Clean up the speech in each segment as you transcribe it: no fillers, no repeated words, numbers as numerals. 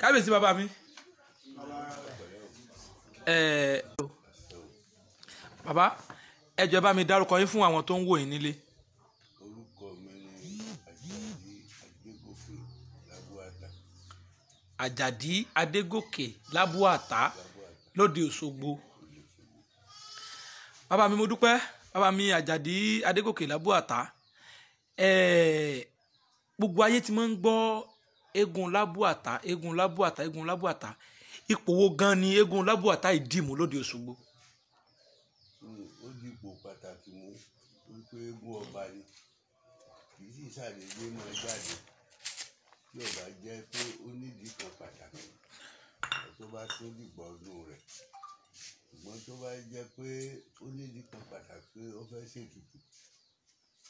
Kábíyèsí bàbá mi. Bàbá, ẹ jọ̀ọ́ ẹ bá mi dárúkọ yín fún àwọn tó ń wò yín nílé. Orúkọ mi ni Àjàdí Adégòkè Lábúàtà. Àjàdí Adégòkè Lábúàtà lóde Òṣogbo. Bàbá mi, mo dúpẹ́. Bàbá mi Àjàdí Adégòkè Lábúàtà, gbogbo ayé ti máa ń gbọ́ eégún Lábúàtà, eégún Lábúàtà, eégún Lábúàtà. Ipò wo gan ni eégún Lábúàtà ìdìmú lóde Òṣogbo? Ó dipò pàtàkì mú wípé eégún ọba ni, kì í sì ṣàdédé máa jáde tí ọba jẹ́ pé ó nídìí kan pàtàkì tó bá tó dìgbà ọdún rẹ̀. Ṣùgbọ́n tó bá jẹ́ pé ó nídìí kan pàtàkì pé ó fẹ́ ṣètùtù,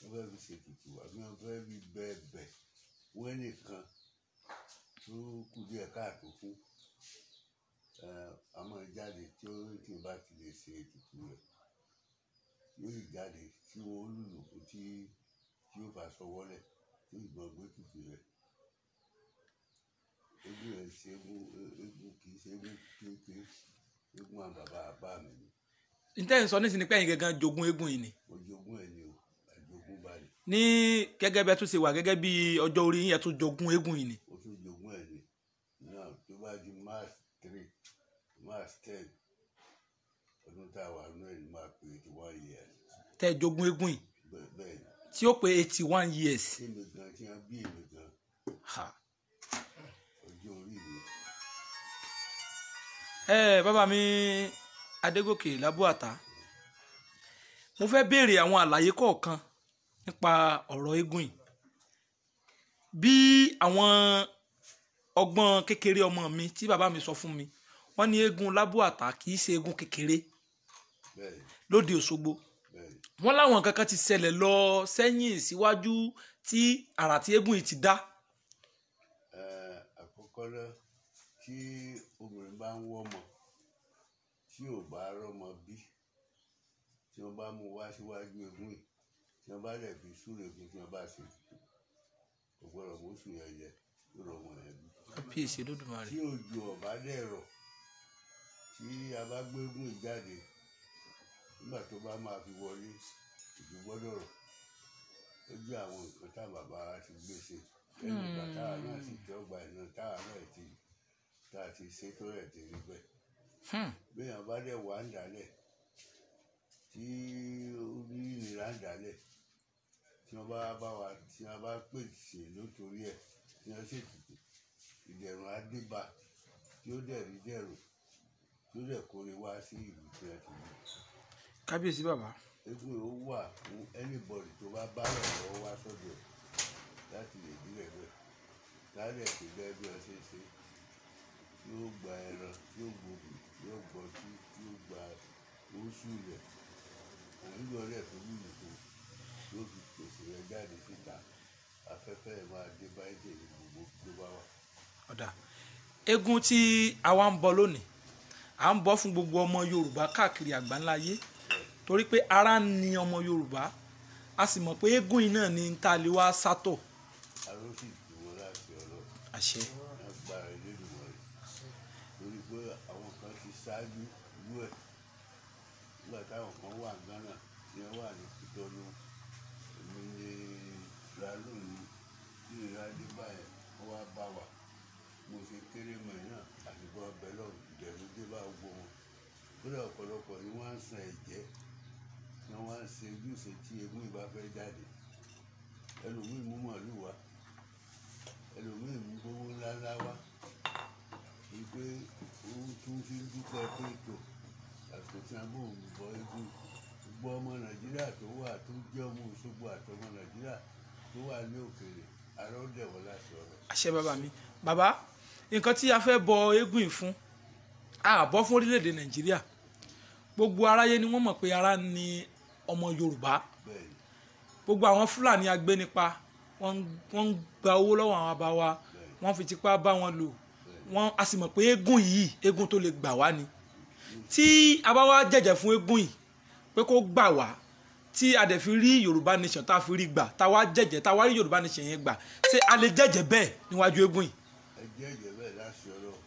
ó fẹ́ fi ṣètùtù àbí wọ́n fẹ́ fi bẹ̀ẹ̀bẹ̀ wọ́n nìkan tó kù díẹ̀ káàtó fún, a máa jáde tí ó tí bá ti lè ṣe ètùtù rẹ̀, yóò sì jáde tí wọ́n lùlù fún tí yóò fà sọwọ́lẹ̀ tí ìgbọ̀n gbé tutù rẹ̀. Eégún rẹ̀ ṣe eégún, eégún kì í ṣe eégún kékeré, eégún àwọn bàbá bàbá mi ni. Ǹtẹ́ ń sọ nísìnyí pé ẹ̀yin gangan jogún eégún yìí ni? Mo jogún ẹ̀ ni o, àjogún bá ní. Ní gẹ́gẹ́ bẹ́ẹ̀ tún ṣe wà gẹ́gẹ́ bí ọjọ́ orí yín, ẹ̀ tún jogún eégún yìí ni? Mo tún jogún ẹ̀ ni. Náà tó bá di March 3, March 10, ọdún tá a wà nínú ẹ̀ ni máa pé 81 years. Tẹ́ ẹ jogún eégún yìí? Bẹ́ẹ̀ ni. Tí ó pé 81 years. Tí mi gan, tí wọ́n bí èmi gan, ọjọ́ orí mi. Ẹ bàbá mi Adégòkè Lábúàtà, mo fẹ́ béèrè àwọn àlàyé kọ̀ọ̀kan nípa ọ̀rọ̀ eégún yìí. Bí àwọn ọgbọ́n kékeré ọmọ mi tí bàbá mi sọ fún mi, wọ́n ní eégún Lábúàtà kì í ṣe eégún kékeré lóde Òṣogbo. Wọ́n láwọn kankan ti ṣẹlẹ̀ lọ sẹ́yìn síwájú tí àrà tí eégún yìí ti dá. Àkọ́kọ́ náà, tí obìnrin bá ń wọ́mọ tí ò bá rọ́mọ bí, tí wọ́n bá mú wá síwájú eégún yìí, tí wọ́n bá dẹ̀ fi súre fún, tí wọ́n bá ṣe tutù, kò gbọ́dọ̀ mú sùn yẹn jẹ, yóò rọ́mọ yẹn bí. Kábíyèsí Olódùmarè. Tí òjò ọ̀bá dẹ̀ rọ̀, tí a bá gbé eégún yìí jáde, nígbà tó bá máa fi wọlé, òjò gbọ́dọ̀ rọ̀. Ó jẹ́ àwọn nǹkan tá bàbá wa ti gbé ṣe lẹ́nu ìgbà táwa náà sì tẹ́ ọgbà iná táwa náà ti tá a ti ṣe tó rẹ̀ ti rí bẹ́ẹ̀. Béèyàn bá dẹ̀ wà ń dálẹ̀ tí ó ní ìnira ń dálẹ̀, tí wọ́n bá bá wa, tí wọ́n bá pèsè lótorí ẹ̀, tí wọ́n ṣètùtù, ìdẹ̀rùn á dé bá, tí ó dẹ̀ rí dẹ̀rùn, tí ó dẹ̀ kórè wá sí ìlú tí wọ́n ti rí. Kábíyèsí bàbá. Eégún yìí ó wà fún anybody tó bá bá rẹ̀ lọ́wọ́ wá sọ́dọ̀ ẹ̀ láti lè dílẹ̀ bẹ́ẹ̀. Lálẹ́ tó gẹ́gẹ́ bí wọ́n ṣe ṣe, tí ó gba ẹran, tí ó gbòbì, tí ó gbọ́tí, tí ó gba oṣù rẹ̀, òun yóò rẹ̀ tó lùlù fún, tí ó fi pèsè rẹ̀ jáde síta. Afẹ́fẹ́ ẹ̀ máa dé bá ẹ̀jẹ̀ ní gbogbo tó bá wà. Ọ̀dà eégún tí àwa ń bọ lónìí, à ń bọ fún gbogbo ọmọ Yorùbá káàkiri àgbáńlá ayé, torí pé ara ń ni ọmọ Yorùbá, a sì mọ̀ pé eégún yìí náà ni ta lè wá sátọ̀. Aró sì dùn wọn láti ọlọ́. Àṣẹ. Agbára Elédùmarè. Torí pé àwọn kan ti ṣáájú ìlú ẹ̀. Nígbà táwọn kan wà ní Ghana, tí wọ́n wà ní Kútọ́nù, èmi ní Ralóòlù, tí ìlera dé báyẹn, wọ́n wá bá wa. Mo ṣe kéré mọ̀ náà àti bọ́ ọbẹ̀ lọ́rùn, ìdẹ̀rù dé bá gbogbo wọn. Kódà ọ̀pọ̀lọpọ̀ ni wọ́n á ń san ẹ̀jẹ̀, ni wọ́n á ń ṣe ojúṣe tí eégún yìí bá fẹ́ jáde. Ẹlòmíì mú màlúù wá, ẹlòmíì mú gbówó ńláńlá wá, wípé ó tún fi ń dúpẹ́ pé tò àsìkò tí a bóun bọ eégún. Gbogbo ọmọ Nàìjíríà tó wà tó jẹ́ ọmọ Òṣogbo àtọmọ Nàìjíríà tó wà ní òkèèrè, ara ó dẹ̀ wọ́n láti ọ̀rọ̀. Àṣẹ bàbá mi. Bàbá, nǹkan tí a fẹ́ bọ eégún yìí fún, a bọ́ fún orílẹ̀-èdè Nàìjíríà. Gbogbo aráyé ni wọ́n mọ̀ pé ara ni ọmọ Yorùbá. Gbogbo àwọn Fúlàní agbénipa, wọ́n ń gba owó lọ́wọ́ àwọn bàbá wa, wọ́n fi tipá bá wọn lò. Wọ́n a sì mọ̀ pé eégún yìí, eégún tó lè gbà wá ni. Tí a bá wá jẹ̀jẹ̀ fún eégún yìí pé kó gbà wá, tí a dẹ̀ fi rí Yorùbá nation tá a fi rí gbà, tá a wá jẹ̀jẹ̀, tá a wá rí Yorùbá nation yẹn gbà, ṣé a lè jẹ̀jẹ̀ bẹ́ẹ̀ níwájú eégún yìí? Ẹ jẹ́ ẹ̀jẹ̀ bẹ́ẹ̀ láti ọlọ́run,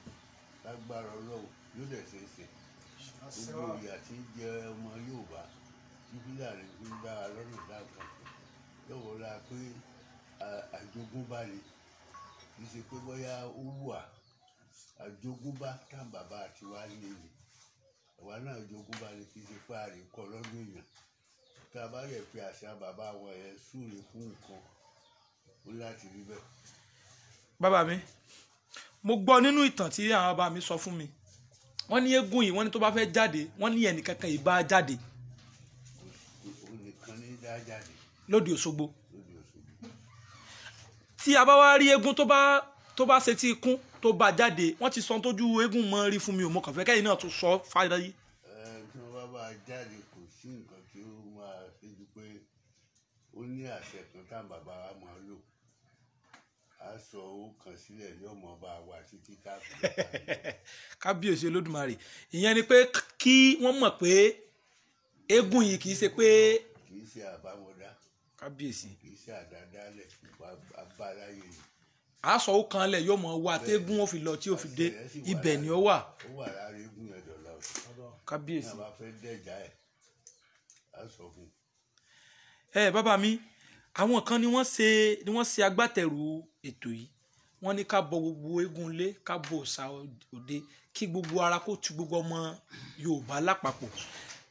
lágbára ọlọ́run yóò dẹ̀ ṣe é ṣe. Gbogbo ìyà tí ń jẹ ọmọ Yorùbá tí Fúlàní fi ń dá wa lọ́nà dákan lọ́wọ́ la pé àjogúnbá ni, kì í ṣe pé bóyá ó wù wá, àjogúnbá tá bàbá àti wa ní ni àwa náà àjogúnbá ni, kì í ṣe pé àríkọ́ lọ́dún èèyàn. Tá a bá lè fi àṣà bàbá wọn yẹn súre fún nǹkan, ó láti rí bẹ́ẹ̀. Bàbá mi, mo gbọ́ nínú ìtàn tí àwọn bàbá mi sọ fún mi, wọ́n ní eégún yìí, wọ́n ní tó bá fẹ́ jáde, wọ́n ní ẹnìkankan yìí bá jáde. Òun nìkan ní dá jáde lóde Òṣogbo. Lóde Òṣogbo. Tí a bá wá rí eégún tó bá ṣe tí ikún tó bá jáde, wọ́n ti sọ tójú eégún mọ́ rí fún mi ò, mo kàn fẹ́ kẹ́yìn náà tún sọ fáyé. Ẹ tí wọ́n bá bá a jáde, kò sí nǹkan tí ó máa ṣe ju pé ó ní àṣẹ kan tá bàbá wa máa lò, á sọ owó kan sílẹ̀, yóò mọ bá a wá títí tá a fi lè parí. Kábíyèsí Olódùmarè! Ìyẹn ni pé kí wọ́n mọ̀ pé eégún yìí kì í ṣe pé Kì í ṣe àbámọ̀dá. Kábíyèsí! Kì í ṣe àdádálẹ̀, abáláyé ni. Àásọ ó kan lẹ̀, yóò mọ̀ wá tégún ó fi lọ tí ó fi dé, ibẹ̀ ni ó wà. Ó wà lára eégún yẹn dọ̀la o. Kábíyèsí! Ní a bá fẹ́ dẹ̀já ẹ̀, á sọ fún un. Ẹ bàbá mi, àwọn kan ni wọ́n ṣe agbátẹrù ètò yìí. Wọ́n ní ká bọ gbogbo eégún ilé, ká bọ òòṣà òde, kí gbogbo ara kó tu gbogbo ọmọ Yorùbá lápapọ̀,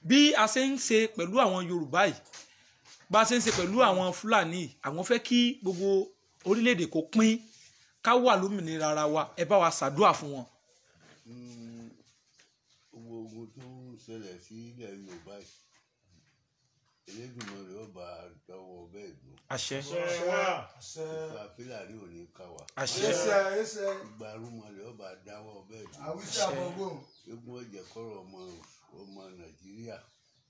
bí a ṣe ń ṣe pẹ̀lú àwọn Yorùbá yìí, bá a ṣe ń ṣe pẹ̀lú àwọn Fúlàní yìí. Àwọn fẹ́ kí gbogbo orílẹ̀-èdè kó pín, ká wà lómìnira ara wa. Ẹ bá wa ṣàdúrà fún wọn. Gbogbo ogun tó ń ṣẹlẹ̀ sí ilẹ̀ Yorùbá yìí, Elédùmarè ó bá dọwọ́ bẹ́ẹ̀ dùn. Àṣẹ. Ipa Fúlàní ò ní ká wa. Àṣẹ. Ìgbà rúmọlẹ̀ ó bá dáwọ́ bẹ́ẹ̀ dùn. Eégún ọ̀jẹ̀ kọ́rọ̀ ọmọ ọmọ Nàìjíríà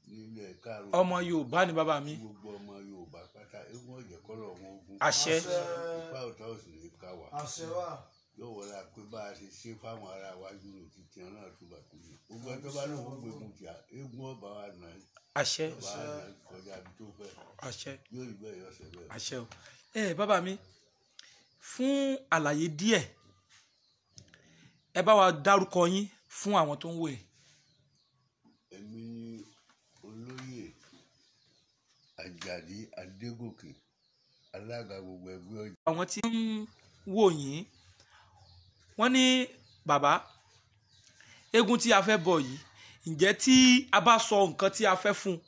nílẹ̀ káàró. Ọmọ Yorùbá ni bàbá mi. Gbogbo ọmọ Yorùbá pátá, eégún ọ̀jẹ̀ kọ́rọ̀ ọmọ ogun. Àṣẹ. Ipa ọ̀tá ò sì ní ká wa. Yóò wọlé pé bá a ṣe ṣe fáwọn ará wájú ní títí náà tó bá tó yẹ, gbogbo ẹni tó bá lóun ó gbégun jà, eégún ọba wa nà Àṣẹ. ọba wa nà kọjá ibi tó fẹ́. Àṣẹ. Yóò rí bẹ́ẹ̀, yóò ṣe bẹ́ẹ̀. Àṣẹ o. Ẹ bàbá mi, fún àlàyé díẹ̀, ẹ bá wa dárúkọ yín fún àwọn tó ń wò yìí. Èmi ni olóyè Àjàdí Adégòkè, alága gbogbo ẹgbẹ́ ọjà. Àwọn tí ń wò yín, wọ́n ní bàbá, eégún tí a fẹ́ bọ̀ yìí, ǹjẹ́ tí a bá sọ nǹkan tí a fẹ́ fún un,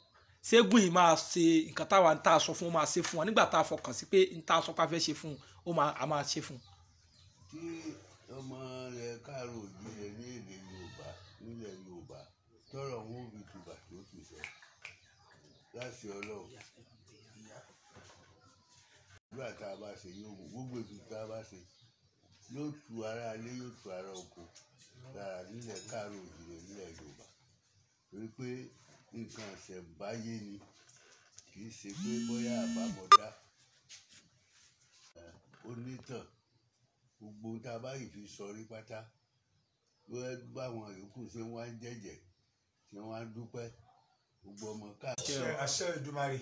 ṣéégún yìí máa ṣe nǹkan táwa ń tá a sọ fún un, máa ṣe fún wa nígbà tá a fọkàn sí pé ń tá a sọ pé a fẹ́ ṣe fún un, ó máa a máa ṣe fún un? Tí ọmọ rẹ káàró òjíire ní èdè Yorùbá nílẹ̀ Yorùbá tọrọ wọn ò fi tùbà tó tù sẹ láti Ọlọ́run, àdúrà tá a bá ṣe yóò mú gbogbo ètùtù tá a bá ṣe, yóò tu ara ilé, yóò tu ara oko lára nílẹ̀ káàró òjíire nílẹ̀ Yorùbá, torí pé nǹkan ìṣẹ̀ǹbáyé ni, kì í ṣe pé bóyá àbámọ̀dá. Ó nítàn, gbogbo ohun tá a bá yìí fi sọ rí pátá ló ẹ bá àwọn yòókù ṣe wá ń jẹ́jẹ́ tí wọ́n á dúpẹ́, gbogbo ọmọ káàkiri. Àṣẹ Èdùmàrè.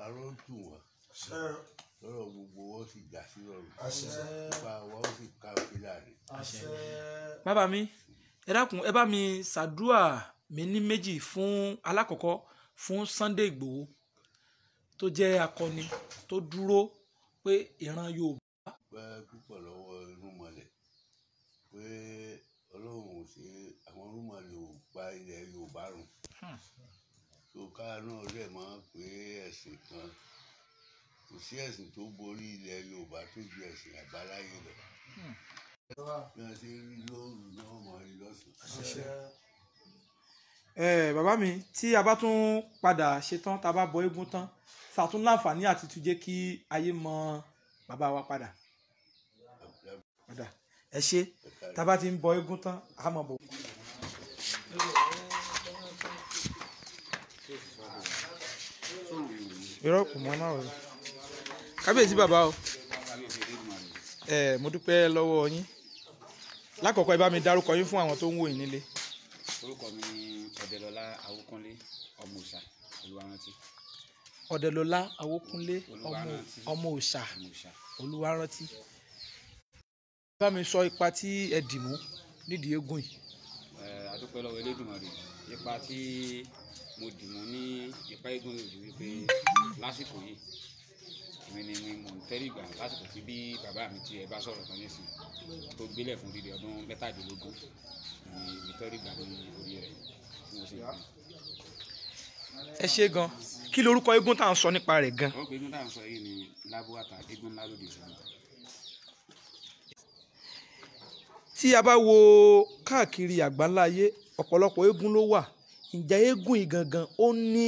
Arọ́ tù wọ́n lọ́rọ̀, gbogbo wọn sì já sí rọrùn, nípa wọn sì ká Fúlàní. Bàbá mi, ẹ dákun, ẹ bá mi ṣàdúà mi ní méjì fún. Alákọ̀ọ́kọ́, fún Sunday Ìgbòho tó jẹ́ akọni tó dúró pé ìran Yorùbá. Pẹ́ púpọ̀ lọ́wọ́ irúnmọlẹ̀ pé Ọlọ́run ò ṣe àwọn irúnmọlẹ̀ ò pa ilẹ̀ Yorùbá run, tó ká náà rẹ̀ máa pé ẹ̀sìn kan kò sí, ẹ̀sìn tó borí ilẹ̀ Yorùbá tó ju ẹ̀sìn àbáláyé lọ. Bí wọ́n ṣe rí lóru náà mọ̀ rí lọ́sàn-án. Ẹ bàbá mi, tí a bá tún padà ṣetán, tá a bá bọ eégún tán, ṣàtún láǹfààní àti tún jẹ́ kí ayé mọ bàbá wa padà padà. Ẹ ṣe, tá a bá ti ń bọ eégún tán, a mọ̀ bọ̀. Irọ́ kò mọ́ náà rẹ̀. Kábíyèsí bàbá o, ẹ mo dúpẹ́ lọ́wọ́ yín. Lákọ̀ọ́kọ́, ẹ bá mi dárúkọ yín fún àwọn tó ń wò yín nílé. Orúkọ mi ni Ọ̀dẹ́lọlá Awókúnlé, ọmọ òòṣà Olúwarántí. Ọ̀dẹ̀lọ́lá Awókúnlé, Olúwarántí. Ọmọ òòṣà Ọmọ òòṣà. Olúwarántí. Bá mi sọ ipa tí ẹ dì mú nídìí eégún yìí. A dúpẹ́ lọ́wọ́ Elédùmarè. Ipa tí mo dì mú ní ipa eégún yìí wípé lásìkò yìí èmi ni mò ń tẹ́rí gbà lásìkò tí bí bàbá mi tí ẹ bá sọ̀rọ̀ tán nísìn tó gbélẹ̀ fún dídí ọdún 17 ni mi tẹ́rí gbà ní orí rẹ̀ tí mo sì gbà. Ẹ ṣe gan. Kí lorúkọ eégún tá à ń sọ nípa rẹ̀ gan? Orúkọ eégún tá à ń sọ yìí ni Lábúàtà, eégún ńlá lóde Òṣogbo. Tí a bá wo káàkiri àgbáńlá ayé, ọ̀pọ̀lọpọ̀ eégún ló wà. Ǹjẹ́ eégún yìí gangan ó ní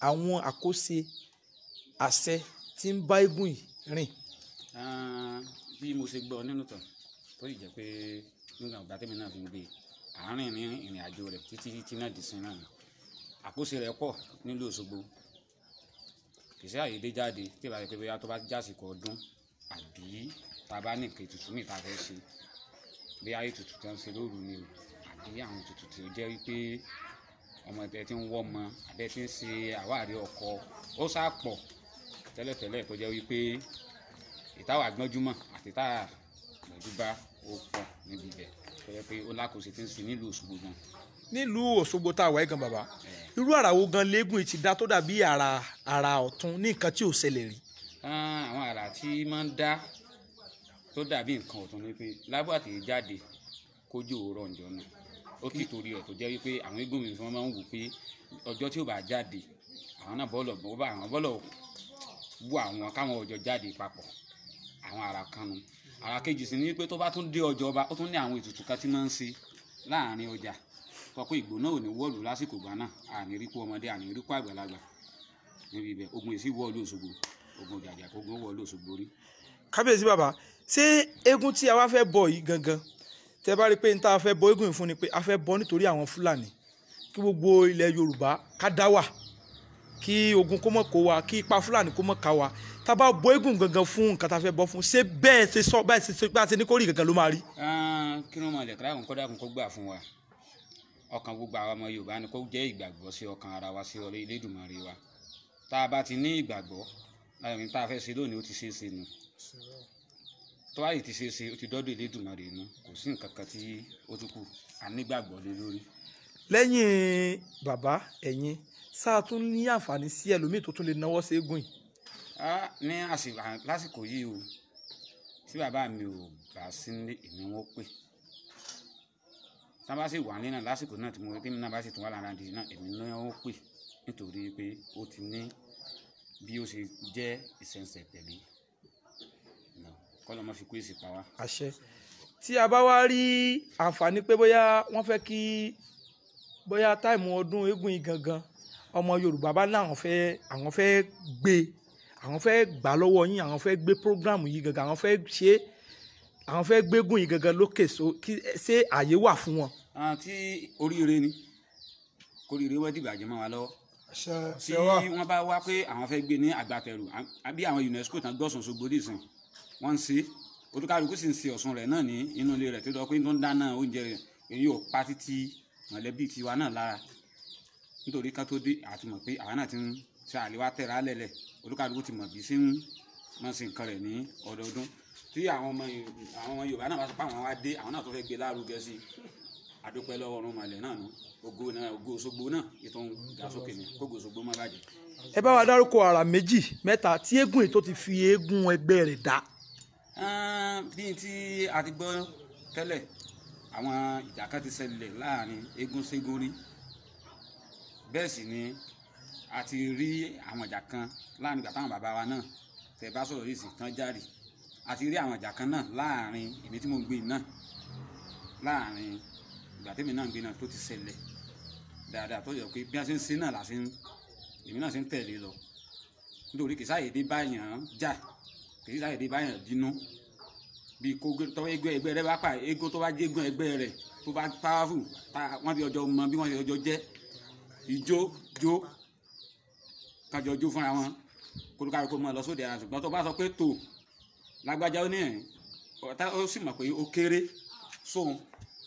àwọn àkóso àṣẹ tí ń bá eégún yìí rìn? Bí mo ṣe gbọ́ nínú tàn tó sì jẹ́ pé nígbà ọ̀gá tèmi náà fi ń gbé àárín ní ìrìn àjò rẹ̀ títí tí náà dì sí náà ni àkóso rẹ̀ pọ̀ nílùú Òṣogbo. Kì í ṣe àyèdè jáde tí ìbá ṣe pé bóyá tó bá jásìkò ọdún àbí tá a bá ní nǹkan ètùtù míì tá a fẹ́ ṣe, bóyá ètùtù tó ń ṣe lóru ni o àbí àwọn ètùtù tí ó jẹ́ wípé ọmọ ẹ ti ń wọ́ ọmọ àbí ẹ ti ń ṣe àwárí ọkọ, ó sá pọ̀ tẹ́lẹ̀tẹ́lẹ̀ tó jẹ́ wípé ìtawà gbọ́njúmọ̀ àti ìtawà gbọ́njúbá ó pọ̀ níbi ibẹ̀ tó jẹ́ pé ó lákòóso tí ń ṣe nílùú Òṣogbo gan. Nílùú Òṣogbo tá a wà yìí gan bàbá, irú àrà wo gan léegun yìí ti dá tó dàbí àrà ọ̀tun ní nǹkan tí ò ṣẹlẹ̀ rí? Àwọn àrà tí máa ń dá tó dàbí nǹkan ọ̀tun ni pé Lábúàtà yìí jáde kójú òórọ̀ ǹjọ́ náà. Ó kì í torí ẹ̀ tó jẹ́ wípé àwọn eégún mi wọ́n máa ń wò pé ọjọ́ tí ò bá jáde àwọn náà bọ́ọ̀lọ̀ bọ́ àwọn bọ́ọ̀lọ̀ wú àwọn káwọn ọjọ́ jáde papọ̀. Àwọn àrà kan nu. Àrà kejì sì ni pé tó bá tún dé ọjọ́ ọba, ó tún ní àwọn ètùtù kan tí máa ń ṣe láàrin ọjà. Sọ pé ìgbóná ò ní wọ́ọ̀lù lásìkò ìgbà náà, àní rí kú ọmọdé, àní rí kú àgbàlagbà níbi ibẹ̀. Ogun èsì wọ́ọ̀lù Òṣogbo, ogun jàjà ogun wọ́ọ̀lù Òṣogbo rí. Kábíyèsí bàbá, ṣé eégún tí a wá fẹ́ bọ yìí gangan, tẹ bá rí pé n tá a fẹ́ bọ eégún yìí fún ni pé a fẹ́ bọ nítorí àwọn Fúlàní, kí gbogbo ilẹ̀ Yorùbá ká dá wà, kí ogun kó mọ̀ kó wa, kí ipa Fúlàní kó mọ̀ ká wa. Tá a bá bọ eégún gangan fún nǹkan tá a fẹ́ bọ fún, ṣé bẹ́ẹ̀ ṣe sọ báyìí ṣe bá a ṣe ní kórìí gangan ló máa rí? Kí ló máa lè kíláàkùn kó dákun kó gbà fún wa. Ọkàn gbogbo àwọn ọmọ Yorùbá ni kó jẹ́ ìgbàgbọ́ sí ọkàn ara wa sí ọlẹ́ Elédùmarè wa. Tá a bá ti ní ìgbàgbọ́ láyọ̀ ní tá a fẹ́ ṣe lónìí ó ti ṣeé ṣe nù. Tó bá yìí ti ṣeé ṣe ó ti dọ́dọ̀ Elédùmarè nù, kò sí nǹkan kan tí ó tún kù, a nígbàgbọ́ lé lórí. Lẹ́yìn bàbá ẹ̀yin, sáà tún ní àǹfààní sí ẹlòmíì tó tún lè náwó sí eégún yìí? Ní lásìkò yìí o, tí bàbá mi ò bá sí nílé èmi wọn pè. Tá bá sì wà nílé náà lásìkò náà tí mo rí pé mi náà bá sì tún wà lára di náà èmi náà ó pè nítorí pé ó ti ní bí ó ṣe jẹ́ ìṣẹ̀ǹsẹ̀ tẹ̀lé. Kọ́lọ́ mọ́ fi kú èsì pa wá. Àṣẹ. Tí a bá wá rí àǹfààní pé bóyá wọ́n fẹ́ kí bóyá táìmù ọdún eégún yìí gangan ọmọ Yorùbá bá ní àwọn fẹ́ gbé, àwọn fẹ́ gbà lọ́wọ́ yín, àwọn fẹ́ gbé prógráàmù yìí gangan, àwọn fẹ́ ṣe, àwọn fẹ́ gbégún yìí gangan lókè, so kí ṣé àyè wà fún wọn? Tí oríire ni, kóríire wọ́n dìgbà jẹ́ mọ́ wa lọ́wọ́. Tí wọ́n bá wá pé àwọn fẹ́ gbé ní àgbàtẹ̀rù àbí àwọn UNESCO tán gbọ́sùn Òṣogbo nìsín, wọ́n ń ṣe, olúkálukú sì ń ṣe Ọ̀ṣun rẹ̀ náà ní inú ilé rẹ̀ tó lọ pé tó ń dáná oúnjẹ rẹ̀ èyí ò pa títí mọ̀lẹ́bí tiwa náà lára. Nítorí ká tó dé àti mọ̀ pé àwa náà ti ń ṣe àlewá tẹ̀ra lẹ̀lẹ̀, olúkálukú ti mọ̀ bí sí ń máa ṣe nǹkan rẹ̀ ní ọdọọdún. Tí àwọn ọmọ Yorùbá náà bá sọ pé àwọn wá dé, àwọn náà tó fẹ́ gbé lárugẹ sí i. Àdúpẹ́ lọ́wọ́ ọ̀run mọ̀lẹ́ náà nù, ògo náà, ògo Òṣogbo náà ètò ìdásókè ni, kógo Òṣogbo má bàjẹ́. Ẹ bá wa dárúkọ àrà méjì mẹ́ta tí eégún yìí tó ti fi eégún ẹgbẹ́ rẹ̀ dá. Bí tí a ti gbọ́ tẹ́lẹ̀, àwọn ìjà kan ti ṣẹlẹ̀ láàrin eégún ségun rí. Bẹ́ẹ̀ sì ni a ti rí àwọn ìjà kan láàrin ìgbà táwọn bàbá wa náà tẹ̀ bá sọ̀rọ̀ yìí sì tán járe. A ti rí àwọn ìjà kan náà láàrin èmi tí mò ń gbé náà, láàrin ìgbà tèmi náà ń gbé náà tó ti ṣẹlẹ̀ dáadáa tó yẹ pé bí a ṣe ń ṣe náà là ṣe ń, èmi náà ṣe ń tẹ̀lé lọ. Nítorí kì í sáyèdé báyàn jà, kì í sáyèdé báyàn bínú. Bí kò tọ́ eégún ẹgbẹ́ rẹ bá pa eégún tó bá jégún ẹgbẹ́ rẹ̀ tó bá powerful, tá wọ́n ti ọjọ́ mọ bí wọ́n ti ọjọ́ jẹ́ ìjó jó kájọ jó fúnra wọn kólúkálukú mọ́ lọ sóde ara. Ṣùgbọ́n tó bá sọ pé tò lágbájá ó ní ẹ̀ ọ̀tá ó sì mọ̀ pé ó kéré sóhun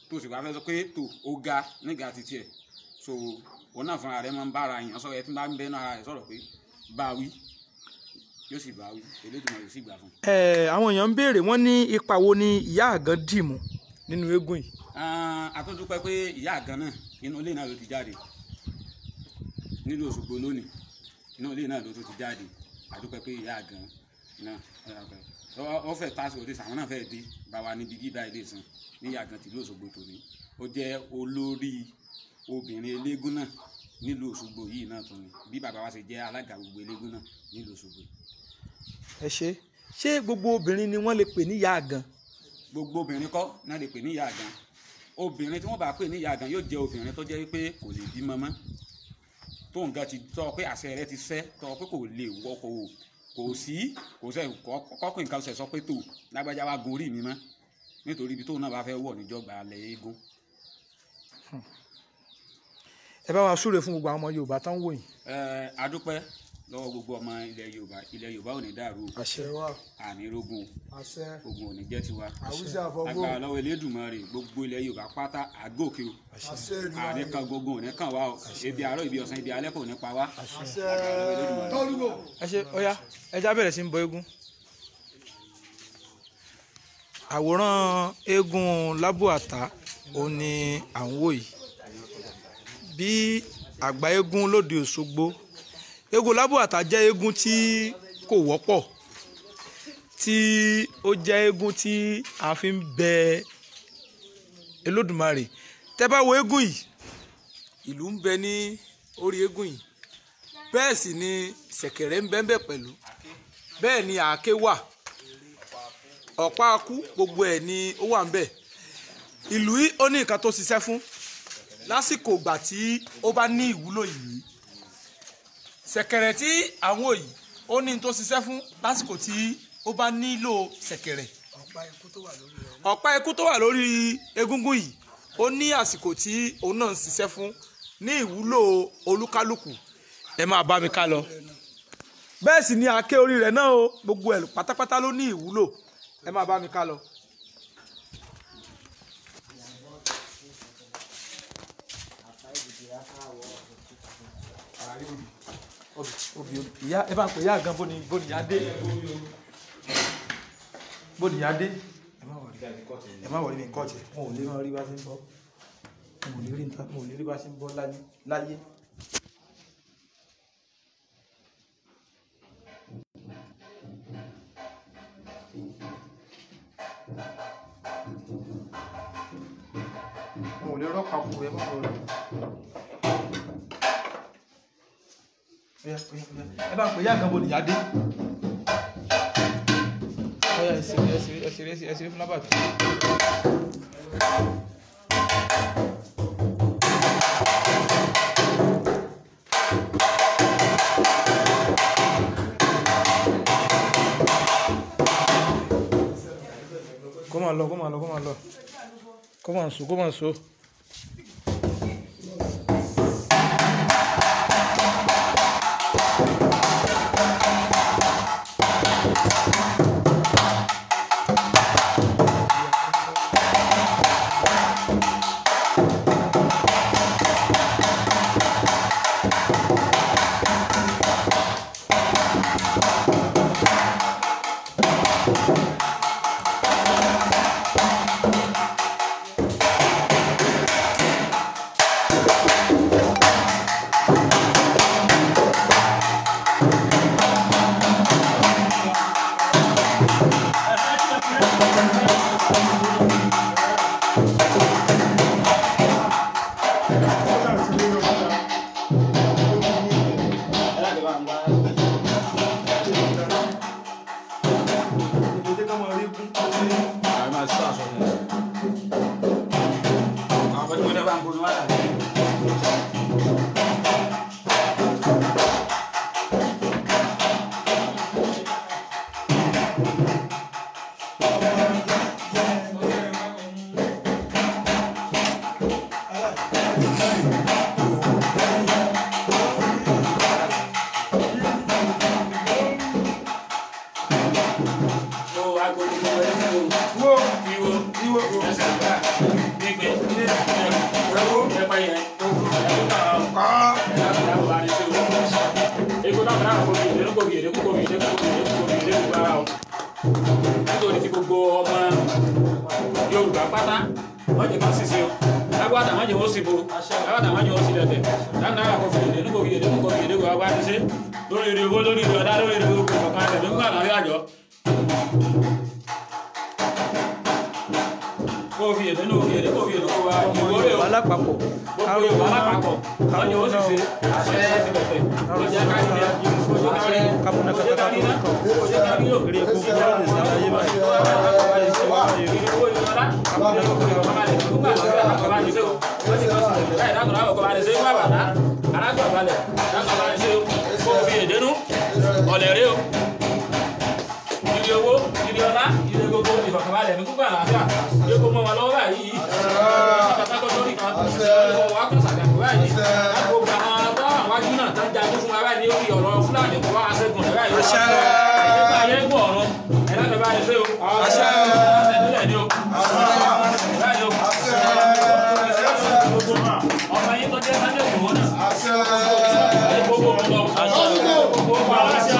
tó sì wá fẹ́ sọ pé tò ó ga nígbà títí ẹ̀ so òun náà fúnra rẹ̀ máa ń bára yàn sọ̀rọ̀ ẹ tí bá ń bẹ́nu ara rẹ̀ sọ̀rọ̀ pé bá wí Yóò sì bá wí, Elédùmarè yóò sì gbà fún un. Ẹ àwọn èèyàn ń béèrè, wọ́n ní ipa wo ni ìyá àgàn dì mú nínú eégún yìí? A tún dúpẹ́ pé ìyá àgàn náà, inú ilé náà ló ti jáde nílùú Òṣogbo lónìí, inú ilé náà ló tún ti jáde. A dúpẹ́ pé ìyá àgàn náà ó fẹ́ tásìkò tí sàwọn náà fẹ́ dé bá wa níbi bíbá ilé ìsìn ní ìyá àgàn tìlú Òṣogbo tòní. Ó jẹ́ olórí obìnrin eléégún náà nílùú Òṣogbo yìí náà tún ni, bí bàbá wa ṣe jẹ́ alága gbogbo eléégún náà nílùú Òṣogbo. Ẹ ṣe, ṣé gbogbo obìnrin ni wọ́n lè pè ní ìyá àgàn? Gbogbo obìnrin kọ́ náà lè pè ní ìyá àgàn. Obìnrin tí wọ́n bá pè ní ìyá àgàn yóò jẹ́ obìnrin tó jẹ́ wípé kò lè bímọ mọ́, tó nǹkan ti tọ́ pé àṣẹ rẹ̀ ti ṣẹ́, tọ́ pé kò lè wọ, kò sí kò sẹ́ kọ́kọ́ nǹkan ṣẹ̀ sọ pé tó lágbájá wa gorí mi mọ́, nítorí ibi tóun náà bá fẹ́ wọ̀ níjọba alẹ́ eégún. Ẹ bá wa súre fún gbogbo àwọn ọmọ Yorùbá tán wò yìí. Ẹ a dúpẹ́ lọ́wọ́ gbogbo ọmọ ilẹ̀ Yorùbá. Ilẹ̀ Yorùbá ò ní dàrú, Àṣẹ. àní rógun, Àṣẹ. ogun ò ní jẹ́ tiwa. Àwùjọ àfọgbó. Agbára lọ́wọ́ Elédùmarè, gbogbo ilẹ̀ Yorùbá pátá àgòkè o. Àṣẹ. Àní kan gbogbo ò ní kàn wá o, ebi àárọ̀, ibi ọ̀sán, ibi alẹ́ kò ní pa wá. Àṣẹ. Tọ́lúgbò. Ẹ ṣe, ọyá, ẹ já bẹ̀rẹ̀ sí ń bọ eégún. Àwòrán eégún Lábúàtà òun ni à ń wò yìí, bí àgbà eégún lóde Òṣogbo. Eégún Lábúàtà jẹ́ eégún tí kò wọ́pọ̀, tí ó jẹ́ eégún tí a fi ń bẹ Olódùmarè. Tẹ́ bá wo eégún yìí, ìlú ń bẹ ní orí eégún yìí, bẹ́ẹ̀ sì ni ṣẹ̀kẹ̀rẹ̀ ń bẹ ń bẹ pẹ̀lú, bẹ́ẹ̀ ni àáké wà, ọ̀pá akú, gbogbo ẹ̀ ni ó wà ń bẹ. Ìlú yìí ó ní nǹkan tó ṣiṣẹ́ fún lásìkò ìgbà tí ó bá ní ìwúlò yìí. Ṣẹ̀kẹ̀rẹ̀ tí àwọn yìí ó ní tó ṣiṣẹ́ fún lásìkò tí ó bá nílò ṣẹ̀kẹ̀rẹ̀. Ọ̀pá ikú tó wà lórí egúngún yìí ó ní àsìkò tí òun náà ń ṣiṣẹ́ fún ní ìwúlò olúkálùkù. Ẹ máa bá mi ká lọ. Bẹ́ẹ̀ sì ni àáké orí rẹ̀ náà o, gbogbo ẹ̀ pátápátá ló ní ìwúlò. Ẹ máa bá mi ká lọ. Obì ìyá, ẹ bá ń pè ìyá gan, bóni bóni ìyá dé, bóni ìyá dé. Ẹ má wọrí, ẹ má wọrí, mi nǹkan ọ̀jẹ̀ wọn ò lè máa rí bá ṣe ń bọ́, wọn ò lè rí nǹkan, wọn ò lè rí bá ṣe ń bọ́ láyé láyé. Wọn ò lè rọ́pàá kù, ẹ má wọrí. Oya, oya, oya. Ẹ bá ń pè ìyá gan, bóni ìyá dé. Oya, ẹ ṣeré, ẹ ṣeré, ẹ ṣeré, ẹ ṣeré fún Lábàtà. Kó máa lọ, kó máa lọ, kó máa lọ, kó máa sùn, kó máa sùn. Eko Nítorí ti gbogbo ọmọ Yorùbá pátá wọ́n jẹ́ ká ṣiṣẹ́ o. Lágbàtà wọ́n jẹ́ wọ́n sì bo. Lágbàtà wọ́n jẹ́ wọ́n sì lẹ̀tẹ̀. Lágbàtà kò fi èdè nígbò fi èdè nígbò fi èdè kò wá wá ṣiṣẹ́. Lórí ire owó lórí ire ọ̀dá lórí ire gbogbo ọ̀kan rẹ̀ nígbà náà rí àjọ. Kò fi èdè nígbò fi èdè kò fi èdè kò wá Ọmọ ìwórè o. Yorùbá lápapọ̀ Gbogbo Yorùbá lápapọ̀ wọ́n jẹ́ wọ́n sì ṣe. Àṣẹ sì lẹ̀tẹ̀. Wọ́n jẹ́ ká rí kápúnà kàkàkà tó kàn eré egungun wà lè ṣàlàyé báyìí báyìí ṣe wá báyìí o. Ọ̀lẹ̀rẹ́ o, ire owó, ire ọlá, ire gbogbo ìfọ̀kànbalẹ̀ ní gbogbo àlàáfíà, yóò kó mọ́ wọn lọ́wọ́ báyìí, pátákó lórí kan, ọwọ́ wa kàn sàgbàgbọ́ báyìí, láti gbogbo àwọn tó àwọn wájú náà tó ń jagun fún wa báyìí ní orí ọ̀rọ̀ Fúlàní kó wá aṣẹ́gun rẹ̀ báyìí. Àṣẹ. Ẹgbẹ́ ayé ń gbọ́ ọ̀run, ẹ̀dá tó bá yẹ ṣe o. Àṣẹ. Àṣẹ nílẹ̀ ni o. Báyìí o. Ọmọ yín tó jẹ́ Sunday Igboho náà. Gbogbo ọ̀dọ́. Gbogbo aláṣẹ.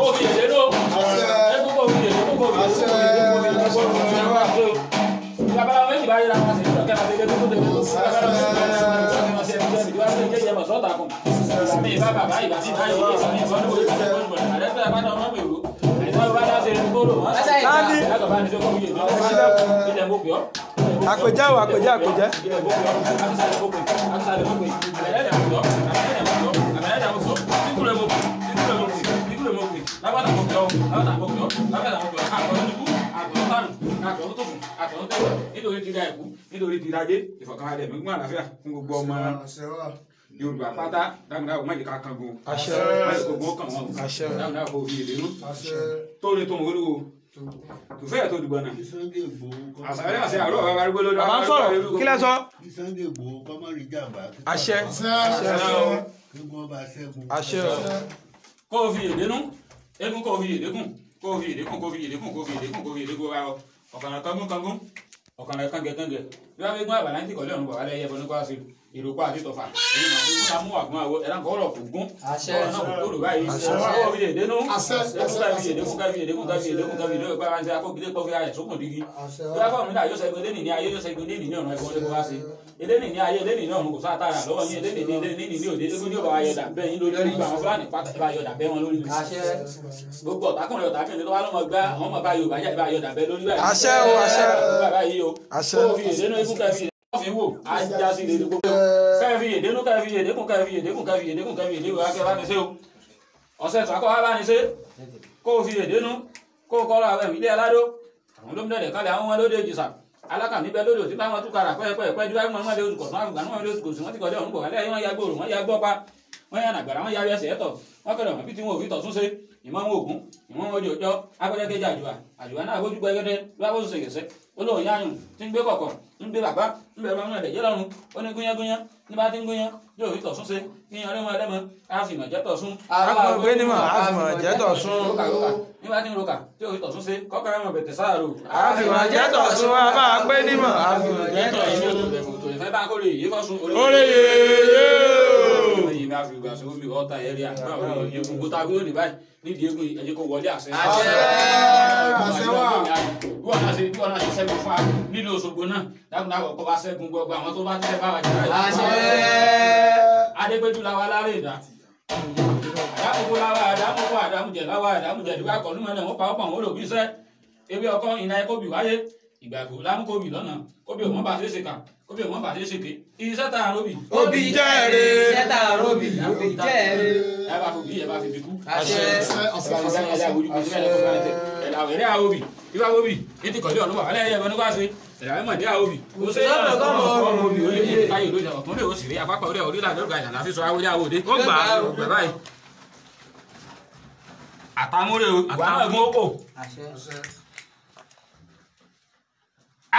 Ó fi èdè ló. Gbogbo òfin èdè gbogbo òfin èdè gbogbo òfin èdè gbogbo òfin èdè. Babaláwo méjì bá yẹra wọn sí ìjọ kẹfà tẹlẹ tó tẹlẹ tó babaláwo méjì bá yẹra wọn sí ìjọ kẹfà tẹlẹ tó sọta kùn. Ìbámi ìbá bàbá ìbámi ìbá yìí ìbámi ìbá ní orí ìbámi ìbá ní àrẹ fẹ́ bá ọmọ mi rò. Àìsàn bá dá sí kóró wọn. Tani. Ìyàtọ̀ bá ní sọ́kọ̀ wíyè ní ilẹ̀ mọ̀ pé ọ́. Àpèjẹ́ o, àpèjẹ́, àpèjẹ́. Nítorí ti rajé ìfọ̀kànbalẹ̀ mi gún àlàáfíà fún gbogbo ọmọ Yorùbá pátá dáhùn má jẹ́ ká kan gun Àṣẹ. má jẹ́ kó gun ó kàn wọ́n Àṣẹ. dáhùn kó fi èdè nú tó lè tó ń wọlé tùfẹ́ tó dùgbọ́n náà Kí Sunday Igboho kọ́ àṣàlẹ́ àṣẹ àrò bàbá arúgbó lórí Bàbá ń sọ̀rọ̀ kí lẹ sọ. Kí Sunday Igboho kọ́ mọ́ rí jàǹbá. Àṣẹ. Kí wọ́n bá ṣẹ́gun. Àṣẹ o. Kó o fi èdè nú eégún kó o fi èdè kùn kó o fi èdè kùn kó o fi èdè kùn kó o fi èdè kùn kó o fi èdè kùn wa ọ ọ̀kànlá kangún kangún ọ̀kànlá kangẹ kangẹ bí wọ́n fi gún àbàlá ní tìkọ̀lẹ́ ọ̀run bàbá lẹ́yẹ bọ́nú kwásì ìròkọ àti tọ̀fà èyí mà fi gún amú àgún àwọ ẹ̀rá nǹkan ọ̀rọ̀ kò gún ọ̀rọ̀ náà kò tóòrò báyìí kó o fi èdè nú eégún ká fi èdè kùn ká fi èdè kùn ká fi èdè kùn ká fi èdè kùn ká fi akókìlé kọfí ayẹ̀ sókùn dígí bí wọ́n fọ̀rọ̀ nígbà yóò ṣẹ́gun eléni ní ayé yóò ṣẹ́gun eléni ní ọ̀run ẹ̀gbọ́n ló wá sí eléni ní ayé eléni ní ọ̀run kò sáà tààrà lọ́wọ́ yín eléni ní eléni ní òde eégún ní ò bá wa yọ̀dà bẹ́ẹ̀ yín lórí gbogbo àwọn Fúlàní pátá bá yọ̀dà bẹ́ẹ̀ wọn lórí gbogbo ọ̀tàkùnrin ọ̀tàkùnrin tó wá lọ́mọ gbá àwọn ọmọ bá Yorùbá jà bá yọ̀dà bẹ́ẹ̀ lórí báyìí. Àṣẹ o, àṣẹ. Bàbá yìí o. Àṣẹ. Kó o fi èdè nú eégún ká fi èdè fi wò á já sí ilé gbogbo. Ká fi èdè nú ká fi èdè kùn ká fi èdè kùn ká fi èdè kùn ká fi èdè kùn ká bá ní ṣe o. Ọ̀sẹ̀ tó akọ́ wá bá ní ṣe. Kó o fi èdè nú kó o kọ́ lọ àwọn ilé aládó. Àwọn olómìnira kalẹ̀ àwọn wọn lóde ìjìsà. Alákàmí bẹ lóde òtí báwọn tún kara pẹ́ẹ́pẹ́ẹ́pẹ́ ju báwọn ọmọdé oṣù kọ̀ọ̀tún àgbà náà lóṣù kòsì wọ́n ti kọjá òun bọ̀ wálé wọ́n ya gbòòrò wọ́n ya gbọ́ pa wọ́n yà nàgbàrà wọ́n ya ẹsẹ̀ ẹ̀tọ̀ wọ́n kẹ̀rọ̀ wọ́n bí tí wọn ò fi tọ̀tún ṣe ìmọ̀ wọn ògún ìmọ̀ wọn ojú ọjọ́ agbẹ́dẹ́gẹ́jẹ́ àjùwà àjùwà náà gbójú gbẹ́gẹ́dẹ́ lọ́wọ́ sọ ìgbésẹ̀ olóhùn yáyùn tí ń gbé kọ̀kọ̀ ń gbé bàbá ń bẹ̀rù ọmọ ẹ̀dẹ̀ lọ́rùn ó ní gúnyángúnyán ní bá ti ń gúnyán yóò fi tọ̀sún ṣe kíyan ọlẹ́mọ ẹlẹ́mọ á fi ìmọ̀ jẹ́ tọ̀sún. Agbọ̀n gbé nímọ̀, á fi ìmọ̀ jẹ́ tọ̀sún. Rókà rókà ní bá ti ń rókà tí yóò fi tọ̀sún ṣe kọ́kọ́rọ́ mọ̀ bẹ̀tẹ̀ sáàrò. A fi ìmọ̀ jẹ́ tọ̀sún, a máa pé nímọ̀, a fi ìmọ̀ jẹ́ tọ̀sún. Orí yèyé o. Yìí máa fi ìgbà sọ́wọ́ mi ọ̀tá ẹ̀rí àgbà orí egun gbọ́tà wíwò ní báyìí nídìí egun yìí ẹ jẹ́ kó wọlé àṣẹ. Àṣẹ. Àṣẹ wà. Bí wọ́n náà ṣe bí wọ́n náà ṣe ṣẹ́gun fún wa nílùú Òṣogbo náà dákun náà kọ́ bá ṣẹ́gun gbogbo àwọn tó bá ti fẹ́ bá wa jà báyìí. Àṣẹ. Adégbéjú la wa lárè ìdá. Àdámukú la wa àdámukú àdámujẹ la wa àdámujẹ ìdúgbà kọ̀ọ̀lù mọ́lẹ̀ wọ́n pa ọ́pọ̀ àwọn olòbí iṣẹ́. Ewé ọkọ ìná ẹ̀kọ́ bì wáyé. Ìgbàgbọ́ lámúkóbì lọ́nà kóbì òmọ́ bá ṣe é ṣe kà kóbì òmọ́ bá ṣe é ṣe ké. Iṣẹ́ tá a róbì. Obì jẹ́ èrè. Iṣẹ́ tá a róbì, obì jẹ́ èrè. Ẹ bá fi ẹ bá fi bíkú. Àṣẹ. Àtàmúrè o, ìwà náà gún ókò. Àṣẹ.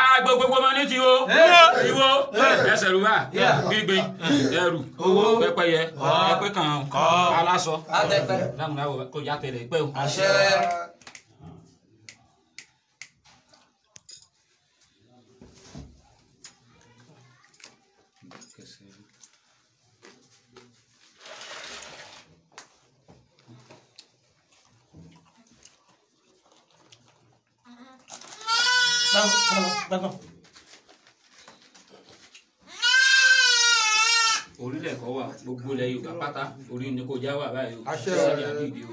Agbo gbogbo ọmọ ní tiwo tiwo ẹsẹ̀ rúbà gbígbé ẹrù pẹ́pẹ́yẹ ẹpẹ kan aláṣọ Àtẹ̀pẹ́. lámúnáwó kò yá tẹ́lẹ̀ pẹ́ o. Àṣẹ. Orílẹ̀ kọ́ wà gbogbo ilẹ̀ Yorùbá pátá orí ni kò já wà báyìí o. Àṣẹ. Ṣé àdìdì o.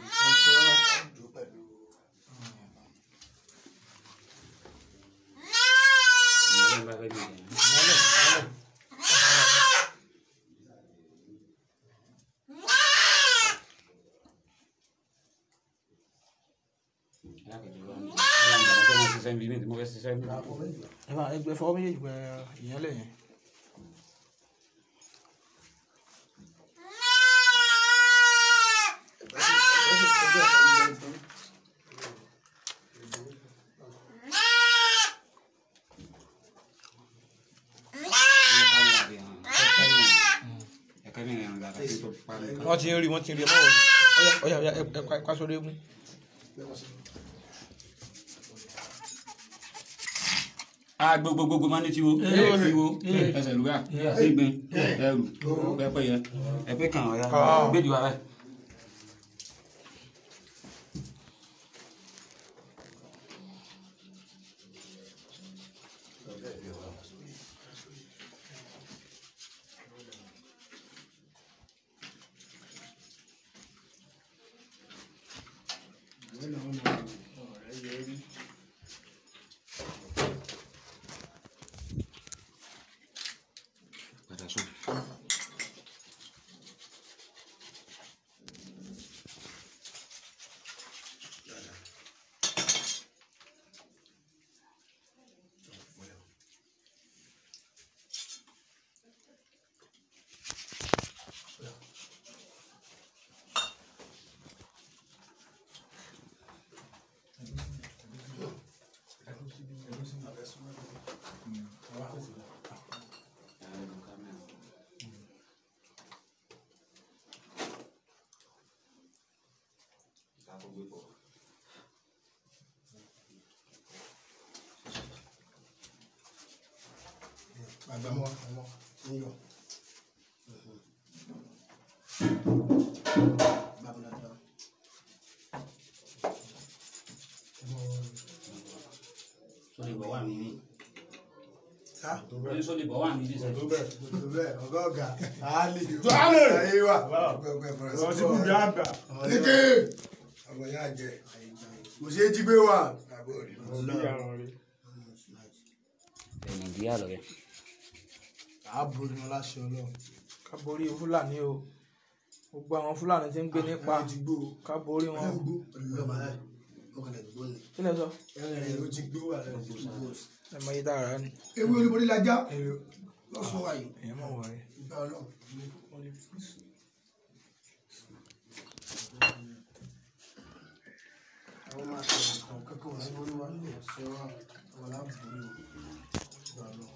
Ìyẹn bá fẹ́ mi jẹ. Ẹ máa ẹgbẹ́ fọwọ́ méjèèjì gbẹ ìyẹn lẹ́yìn. Wọ́n ti ń rí, wọ́n ti ń rí, ẹ má wọlé. Ọ̀yà ọ̀yà ẹ ẹ sórí eégún. Agbogbogbò máa ní tiwo tiwo ẹsẹ̀ lùgà ìgbín ẹrù pẹ́pẹ́yẹ ẹpẹ kan ọ̀yà gbèdì wa báyìí. Padà sùn. Sórí bọ̀ wà mí. Sórí bọ̀ wà mí bí sẹ́. Ọ̀gá ọ̀gá àálè. Àálè. Ayé wa. Lọ sí kúbi àgbà. Lékè. Ọmọ yá jẹ. Kò ṣeé jí gbé wa. Nàìjíríà lọ rẹ. Ààbò ni wọn láṣẹ Ọlọ́run. Ká borí Fúlàní o. Gbogbo àwọn Fúlàní tí ń gbé nípa ká borí wọn. Kí lẹ sọ? Ẹ̀rọ ti gbó wà lẹ́nu. Ẹ mọ iye tá a rà á ni. Ewé olúborí la já. Lọ́sùn wa yìí. Èèyàn mọ̀ wọ̀ rẹ̀. Ìgbà Ọlọ́run. Àwọn máa ṣe nǹkan kankan wọ́n borí wa nílé ẹ̀ṣọ́ wa wà láàbùrí o. Ìgbà Ọlọ́run.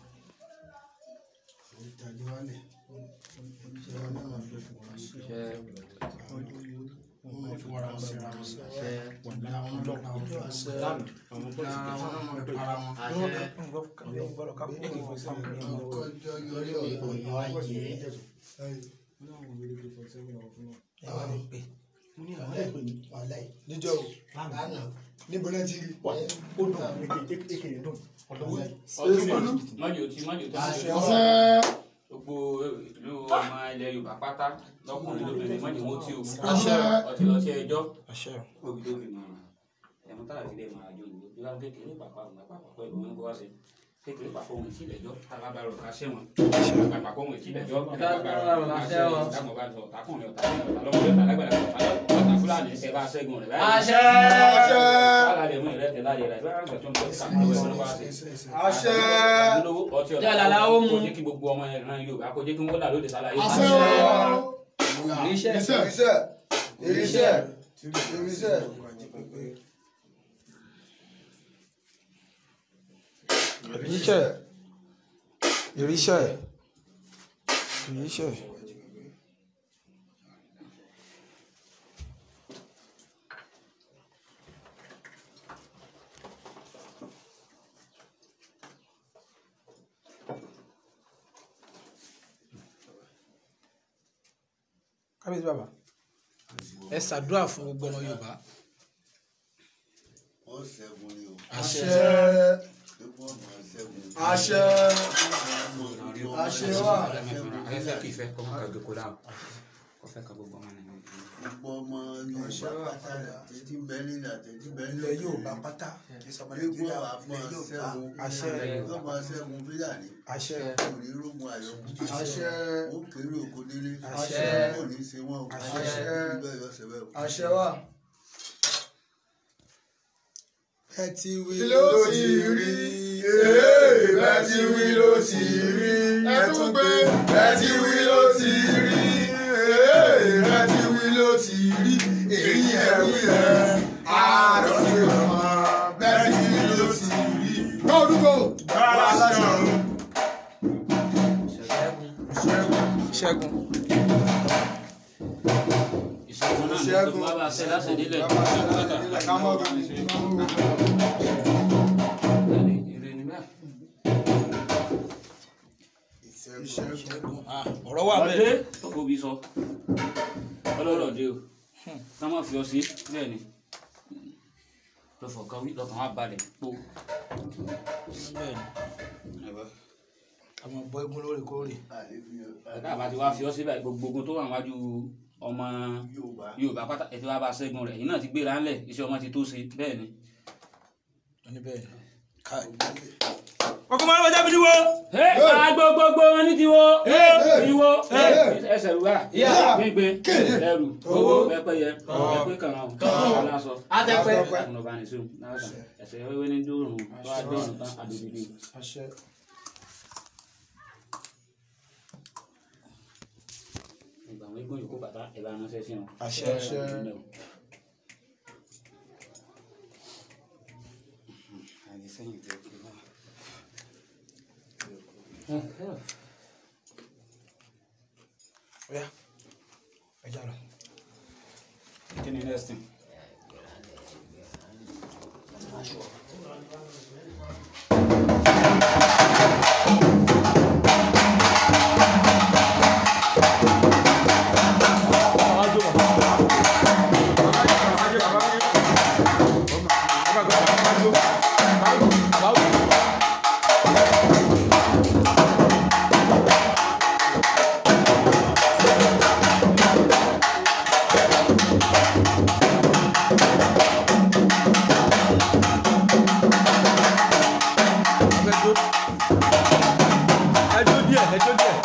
Àwọn ìtajà wa lẹ̀. Ṣé wọn náà máa fi fún wa ṣe? Wọ́n máa fi wàrà wọn síra wọn sí. Àwọn ọlọ́pàá wọn fi wá sí. Àwọn ọlọ́pàá wọn. Kọjọ yọrí ọ̀yọ́ ayé. Níjọ́ o. Níbo náà ti rí? Ó dùn, èkèrè dùn. Mọ́jò tí mọ́jò tó ṣe. Gbogbo ìlú ọmọ ilẹ̀ Yorùbá pátá lọ́kùnrin lóbìnrin mọ́jò wọn tí o. Ọtí lọ sí ẹjọ́. Òbí ló fi mọ̀ ẹ̀mú tára sílẹ̀ máa jó ìlú. Bí wọ́n kékeré pàpà pàpà pẹ̀lú wọn kó wá sí. Kékeré pàpà òun ìtìlẹ̀jọ́ tábà bá rọ̀ ká sẹ́wọ̀n. Pàpà òun ìtìlẹ̀jọ́ tábà bá rọ̀ ká sẹ́wọ̀n. Dáàmú bá sọ ọ̀tàkùnrin ọ̀tàkùnrin ọ̀tàlọ́mọdé ọ̀tàlágbàdà ọ̀tà Fúlàní ṣẹ bá ṣẹ́gun rẹ̀ báyìí. Àṣẹ. Àṣẹ. Kò jẹ́ kí gbogbo ọmọ ìran Yorùbá kò jẹ́ kí wọ́n là lóde sálàyé. Àṣẹ. Irísẹ́. Irísẹ́. Irísẹ́. Irísẹ́. Ìrísẹ́. Ìrísẹ́. Ìrísẹ́. Kábíyèsí bàbá, ẹ ṣàdúrà fún gbogbo ọmọ Yorùbá. Wọ́n ṣẹ́gun ni o. Àṣẹ. Eégún ọmọ ṣẹ́gun. Àṣẹ. Àṣẹ wà. Afẹ́fẹ́ kì í fẹ́ kọ́mọ kan gbé dáhùn kó fẹ́ ka gbogbo ọmọ Nàìjíríà. Gbogbo ọmọ Yorùbá pátá àtẹ̀tí bẹ́ẹ̀ nílẹ̀ àtẹ̀tí bẹ́ẹ̀ nílẹ̀. Ilẹ̀ Yorùbá pátá kì í sọmọ Eégún Nàìjíríà ọmọ ilẹ̀ Yorùbá. ṣẹ́gun. Àṣẹ. Ọmọ ṣẹ́gun Fúlàní. Àṣẹ. Kò ní rógun àyọkú. Àṣẹ. Ó kéré oko délé. Àṣẹ. Kò ní ṣe wọ́n o. Àṣẹ. Bẹ́ẹ̀ yọ ṣe bẹ́ẹ̀ o. Àṣẹ wà. Ẹ ti wí ló ti rí. Bẹ́ẹ̀ ti wí ló ti rí. Ẹ tún gbé. Bẹ́ẹ̀ ti wí ló ti rí. Bẹ́ẹ̀ ti wí ló ti rí. Èyí ẹ̀ wí ẹ̀. Àárọ̀ ti rọ̀ mọ́. Bẹ́ẹ̀ ti wí ló ti rí. Kọ́ọ̀dúgbò. Bàbá aláṣọ ọ̀run. Ṣẹ́gun. Ìṣẹ́gun náà ní Ṣẹ́gun. gbogbo bá ṣe láṣẹ nílẹ̀. Bàbá ṣe láṣẹ nílẹ̀. Ká mọ́ ọ̀gá. Bẹ́ẹ̀ni, ire ni bẹ́ẹ̀. Ìṣẹ́gun. Ọ̀rọ̀ wà Ọdẹ bẹ́ẹ̀. tó kò bí sọ ọlọ́rọ̀ dé o ká má fi ọ sí bẹ́ẹ̀ ni lọ́fọ̀ọ́kan wí lọ́kàn wá balẹ̀ pò. Bẹ́ẹ̀ ni Àwọn bọ eégún lóòrèkóòrè. Ọ̀gá àbá ti wá fi ọ síbẹ̀ gbogbo ogun tó wà wájú ọmọ Yorùbá. Yorùbá pátá ẹ̀ tí wàá bá ṣẹ́gun rẹ̀ èyí náà ti gbéra ńlẹ̀ iṣẹ́ ọmọ ti tó ṣe bẹ́ẹ̀ ni. Wọ́n ní bẹ́ẹ̀ ni. Káì. Ọkọ̀ máa ń wájà bíi wo. Agbogbogbò wọn ní tiwo tiwo ẹsẹ̀ rúra gbígbé ẹrù owó pẹ́pẹ́yẹ pẹ́pẹ́ kàrán aláṣọ Àtẹ̀pẹ́. ọ̀nàbánisọ ẹsẹ̀ wẹ́wẹ́ ní dòrùn tó a dòrùn tán àdòdìdì. Àṣẹ. Ìgbà àwọn eégún yòókù bàtà ẹ̀ bá ránṣẹ́ sí wọn. Àṣẹ. Àṣẹ. Ọ̀yá ẹ já lọ. Kí ni next thing? Ẹjọ́ díẹ̀, ẹjọ́ díẹ̀.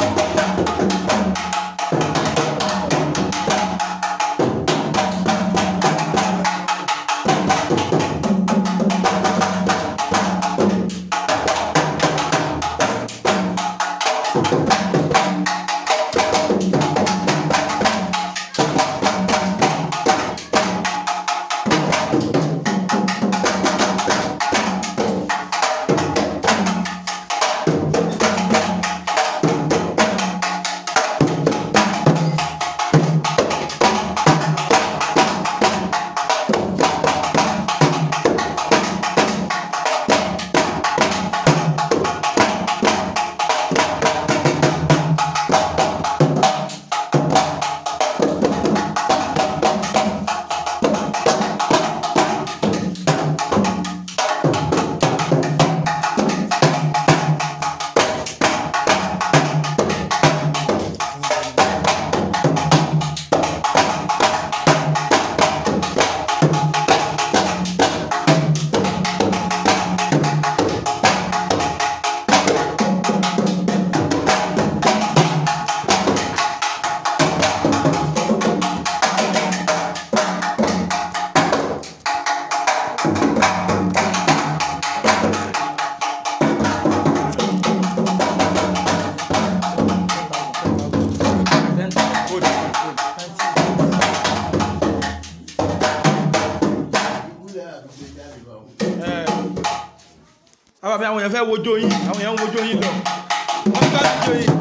Ìwúlẹ̀ àbígbé jáde bá wọn. Bàbá mi, àwọn èèyàn fẹ́ wojú yín, àwọn èèyàn ń wojú yín lọ. Wọ́n ń gbádùn ojú yín.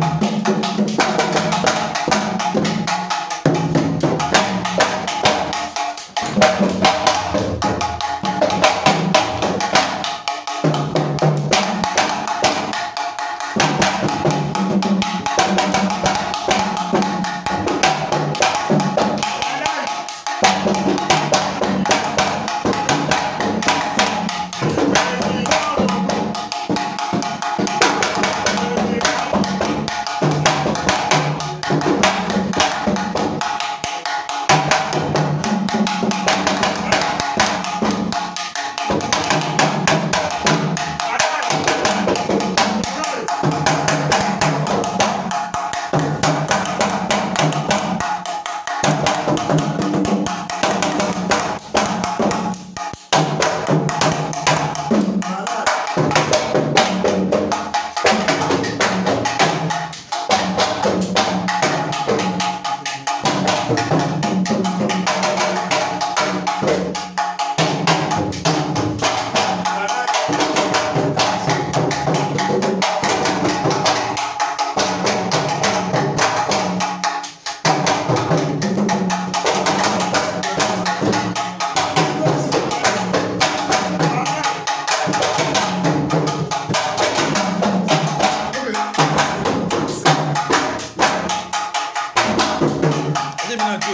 Ẹjẹ́ mi náà jó.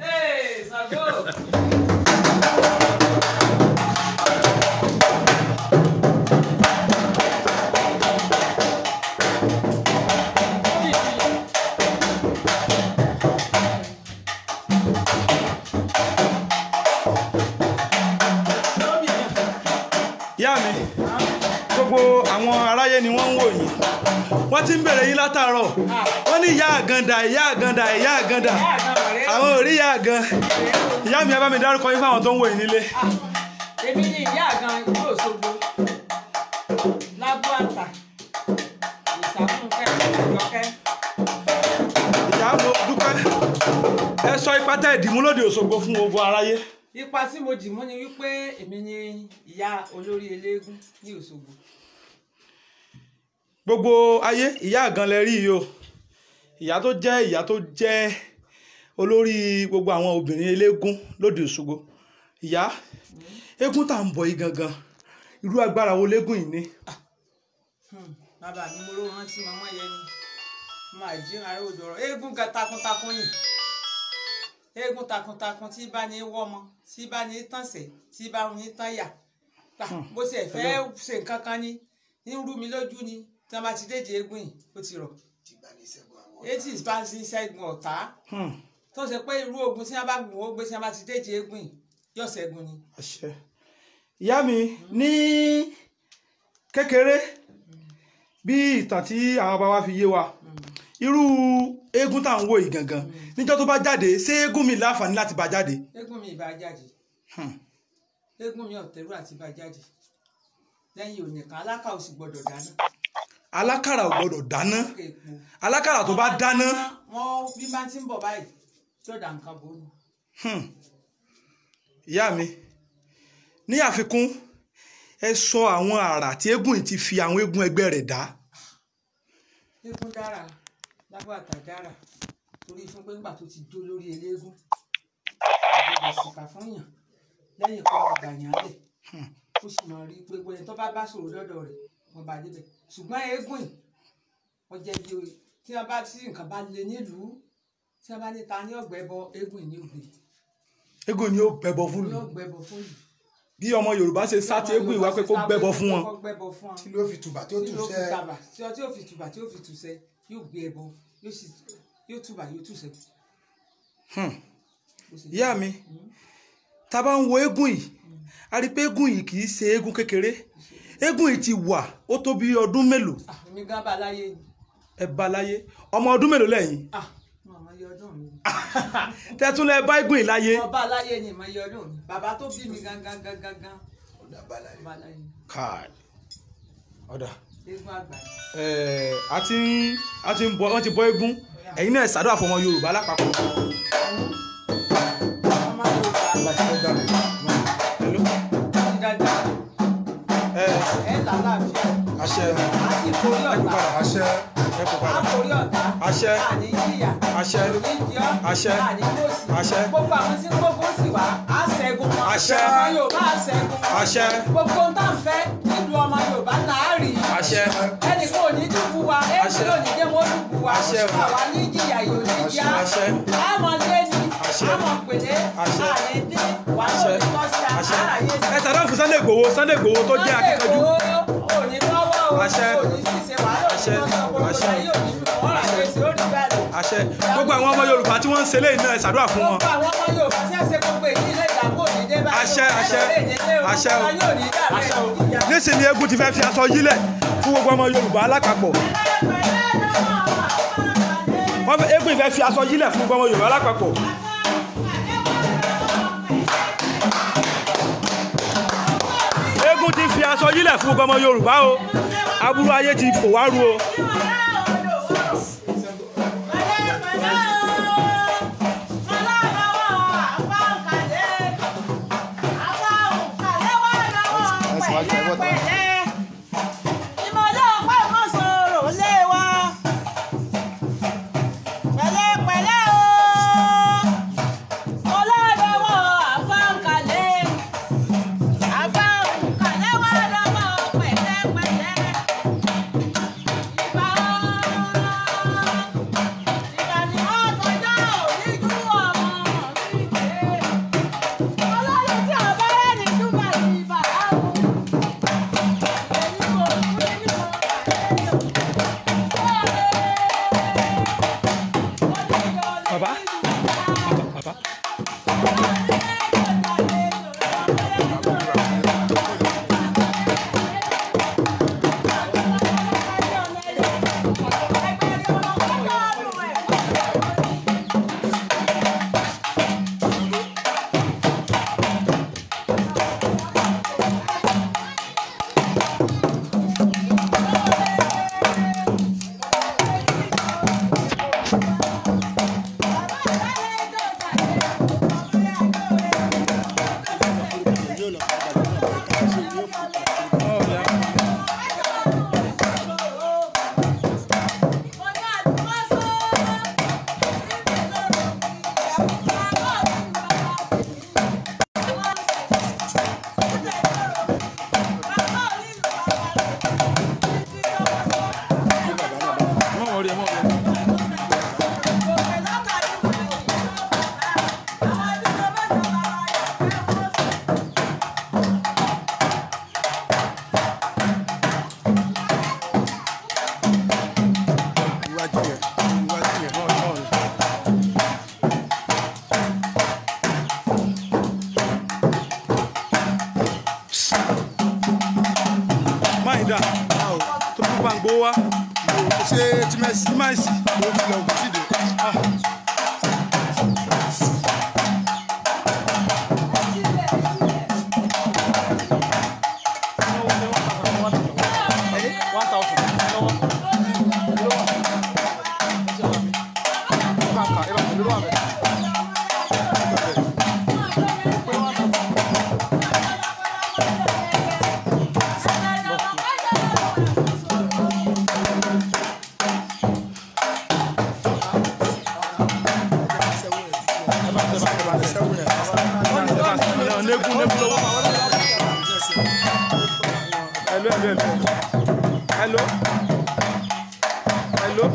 Hey, Ṣàngó. Ìyá mi, gbogbo àwọn aráyé ni wọ́n ń wò yín, wọ́n ti ń bèrè yín látàárọ̀. Wọ́n ní ìyá àgàndà, ìyá àgàndà, ìyá àgàndà, àwọn ò rí ìyá àgàn. Ìyá mi, ẹ bá mi dárúkọ yín fáwọn tó ń wò yín nílé. Èmi ni ìyá àgàn ìlú Òṣogbo, lábúàtà, ìsàfúnkẹ́ ìjọkẹ́. Ìyá, mo dúpẹ́. Ẹ sọ ipa tẹ́ ẹ dìmú lóde Òṣogbo fún gbogbo aráyé. Ipa tí mo dì mú ni wípé èmi ni ìyá olórí eléégún ní Òṣogbo. Gbogbo ayé, ìyá àgàn lẹ rí yìí o, ìyá tó jẹ́ ìyá tó jẹ́ olórí gbogbo àwọn obìnrin eléégún lóde Òṣogbo. Ìyá, eégún tá à ń bọ̀ yìí gangan, irú agbára wo léégún yìí ní? Bàbá mi, mo ló rántí màmá yẹn ni máa jí ara òjò ọ̀rọ̀. Eégún ga takuntakun yìí, eégún takuntakun tí bá ní wọ́mọ, tí bá ní tànṣẹ́, tí bá ní tànyà. Gbà, bó ṣe fẹ́ ṣe nǹkan kan ní ń rú mi lójú ni tí wọ́n bá ti déje eégún yìí, ó ti rọ̀. Etí bá ti ṣẹ́gun ọ̀tá tó ṣe pé irú ogun tí wọ́n bá gùn ó gbé, tí wọ́n bá ti déje eégún yìí, yóò ṣẹ́gun ni. Àṣẹ. Ìyá mi, ní kékeré, bí ìtàn tí àwọn bàbá wa fi yé wa, irú eégún tá à ń wò yìí gangan, níjọ́ tó bá jáde, ṣé eégún mi láǹfààní láti bá jáde? Eégún mi ìbá jáde. Eégún mi ọ̀tẹ̀rù àti bá jáde lẹ́yìn ònìkan, alákà ò sì gbọ́dọ̀ dáná. Alákàrà ò gbọ́dọ̀ dáná. Ókè epo. Alákàrà tó bá dáná. Wọ́n bí bá ti ń bọ̀ báyìí, yóò dà nǹkan bò ó nù. Ìyá mi, ní àfikún, ẹ sọ àwọn àrà tí eégún yìí ti fi àwọn eégún ẹgbẹ́ rẹ̀ dá. Eégún dára, lágbàtà dára, torí fún pé ńgbà tó ti dó lórí eléégún, àgbẹ̀dẹ̀ sìkà fún yàn lẹ́yìn kó máa gbà yàn lẹ̀, ó sì máa rí pé bóyá tó bá bá sọ̀rọ̀ lọ́dọ̀ rẹ̀, wọ́n bá débẹ̀. Ṣùgbọ́n eégún yìí, wọ́n jẹ́ bí oyè tí wọ́n bá tí nǹkan bá le nílùú, tí wọ́n bá ní ta ní ọ̀gbẹ́ bọ, eégún yìí ní ògbé. Eégún ni ó bẹbọ fún ní lù. Ọ̀gbẹ́ bọ fún yìí. Bí ọmọ Yorùbá ṣe sá ti eégún ìwá pé kó gbẹbọ fún wọn. Kó gbẹ́bọ fún wọn. Tí ló fi tùbà tí ó tí tù ló fi sẹ́. tàbà tí ó fi tùbà tí ó fi tùsẹ, yóò gbé ẹbọ, yóò sì yóò tùbà, yóò tùsẹ. Bó ṣe Ìyá mi, tá a bá ń wo eégún yìí, a rí i pé eégún yìí kì í ṣe eégún kékeré. Eégún yìí ti wà ó tó bí ọdún mélòó? Ah, èmi gan bá láyé ni. Ẹ bá láyé. Ọmọ ọdún mélòó lẹ́yìn? Ah, mo mọ iye ọdún mi. Tẹ́tún lẹ bá eégún yìí láyé. Mo bá láyé ni, mo iye ọdún mi. Bàbá tó bí mi gangan gangan gan Ọ̀dà balaye. bá láyé ni. Káì, ọ̀dà. Eégún àgbà ni. Ẹ̀ẹ́, a ti ń bọ, wọ́n ti bọ eégún. Ẹ̀yin náà ṣàdúrà fún ọmọ Yorùbá lápapọ̀. Ọmọ Yorùbá Hello. ti dáadáa. Ẹ Ẹ làlàáfíà. Àṣẹ. A sì forí ọ̀tá. Àṣẹ. A forí ọ̀tá. Àṣẹ. Àní jìyà. Àṣẹ. Òní jẹ́. Àṣẹ. Àní kòsì. Àṣẹ. Gbogbo àwọn tí ń gbógun sì wá, á ṣẹ́gun wọn. Àṣẹ. Ọmọ Yorùbá á ṣẹ́gun wọn. Àṣẹ. Gbogbo ń tà ń fẹ́ nílùú ọmọ Yorùbá là á rí. Àṣẹ. Ẹnì kan ò ní dùbú wa, Àṣẹ. èyí ò ní jẹ́ wọ́n dùbú wa. Àṣẹ. Àwa ní jìyà yìí ò ní jẹ́. Àṣẹ. Àmọ̀ lé ní, Àṣẹ. àmọ̀ pèlé, Àṣẹ. àní dín, wàá Àṣẹ. lòdì tọ́sí Àṣẹ. àráyé sí. Ẹ ṣàdúrà fún Sunday Igboho, Sunday Igboho tó jẹ́ akíkanjú. Òní lọ́wọ́ o, Àṣẹ. òní ṣìṣe wàhálà òní Àṣẹ. tọ́sí ọpọlọ Àṣẹ. ayé òní dùn, wọ́n ráyè sí ó rí bẹ́ẹ̀ lọ. Àṣẹ. Gbogbo àwọn ọmọ Yorùbá tí wọ́n ń ṣe léyìn náà, ẹ ṣàdúrà fún wọn. Gbogbo àwọn ọmọ Yorùbá tí wọ́n ṣe gbogbo èyí ilé ìdààmú òní dé báyìí. Àṣẹ, àṣẹ. Àṣẹ o. Ayé òní dàrú Àṣẹ o. ìjìyà. Nísìnyí eégún ti fẹ́ fi aṣọ yílẹ̀ fún gbogbo ọmọ Yorùbá lápapọ̀. Wọ́n fẹ́ eégún ìfẹ́ fi aṣọ yílẹ̀ fún gbogbo ọmọ Yorùbá lápapọ̀. Eégún ti fi aṣọ yílẹ̀ fún gbogbo ọmọ Yorùbá o. Aburú ayé ti fò wá ru o. Bàbá, bàbá, bàbá. Mọ̀ wọ́n rí ẹ, mọ̀ wọ́n rí ẹ. Iwájú yẹn, iwájú yẹn. Mọ̀ wọ́n rí ẹ. Máyì dà, tó kú bá ń gbowó wá. Ṣé Tímẹ́sì? Tímáìsì. Mo ti lọ kò tí dé. Négún négún lọ́wọ́. Hello, hello, hello. Hello. Hello.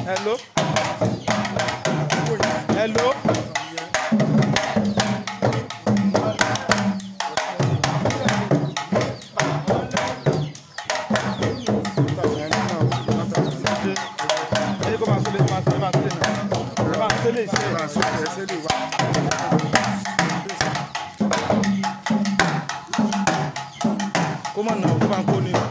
Hello. Hello. Ẹ kó máa sólè, máa sólè, máa sólè náà. Ẹ máa sólè sí ẹ̀. Kó má nà ó, kó bá ń kó ni o.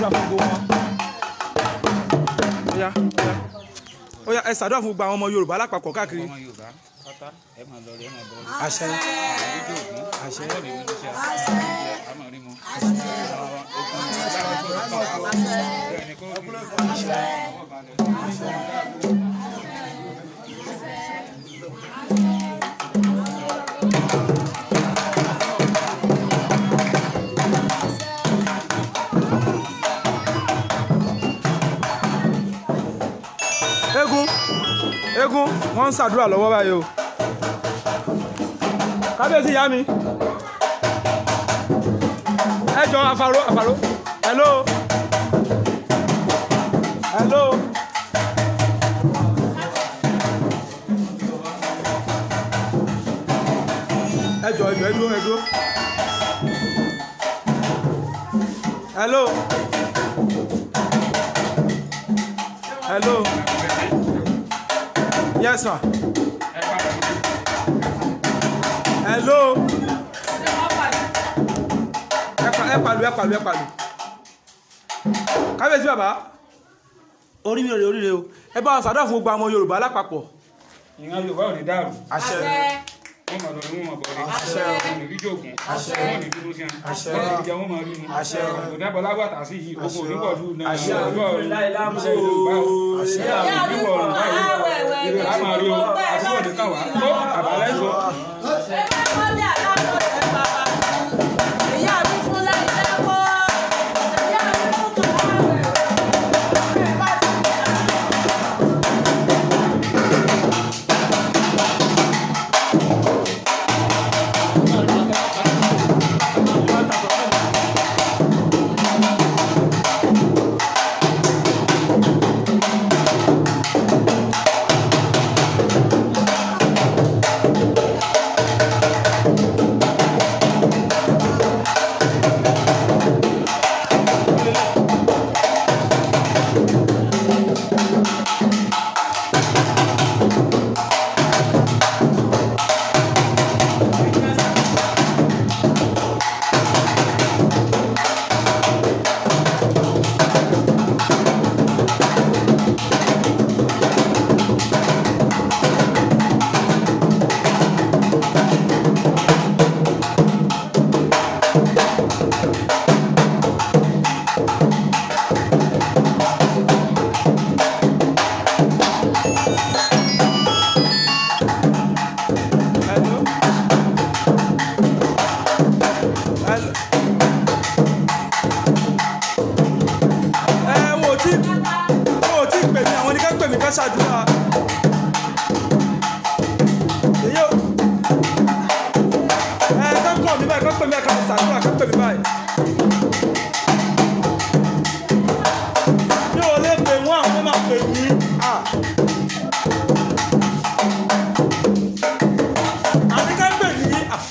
ṣàdúrà fún gbogbo wọn. Ó yá, ó yá, ó yá, ẹ ṣàdúrà fún gbogbo àwọn ọmọ Yorùbá lápapọ̀ káàkiri. Ọmọ Yorùbá pátá, ẹ máa lọ rí, ẹ máa bọ̀ rí. Àṣẹ. Àríjọ ògún. Àṣẹ. Wọ́n lè mú iṣẹ́ àṣẹ. A máa rí mu. Ogun bẹ́ẹ̀ ni kò rí. Ọwọ́ balẹ̀. Eégún, eégún, wọ́n ń ṣàdúrà lọ́wọ́ báyìí o. Kábíyèsí ìyá mi, ẹ jọ àfàrò àfàrò. Hello, hello. Ẹ jọ, ẹ jọ, ẹ dúró, ẹ dúró. Hello, hello. Yes sir. Hello. Ẹ pàlù, ẹ pàlù, ẹ pàlù. Kábíyèsí bàbá, orí mi ò rè, oríire o. Ẹ bá wa ṣàdúrà fún gbogbo àwọn Yorùbá lápapọ̀. Ìran Yorùbá ò ní dàrú. Àṣẹ. Wọ́n máa lọ rí, wọ́n máa bọ̀ rí. Wọ́n ní ríjò ògùn. Wọ́n ní dúró sí wọn. Wọ́n ní jẹ, wọ́n máa rí mu. Kò dábọ̀ lágbàtà sí yìí, ogun ò ní pọ̀ jù náà. Ọjọ́ ìṣe Yorùbá o. Ìyá mi wọ̀ ọ̀rùn báyìí. Ìrè á máa rí o. Àbúrò ní káwá. Tó àbálẹ́ sọ. Hello. Hello. Ẹ wọn ò tí pè mí, àwọn oníkẹ́ pè mí ká ṣàdúrà. Èyí ò ẹ kọ́ kọ́ mi báyìí, kọ́ pè mí ká ṣàdúrà, kọ́ pè mí báyìí. Mi ò lè pè wọ́n, àwọn máa pè mí. Ah. Àní ká pè mí. Ah.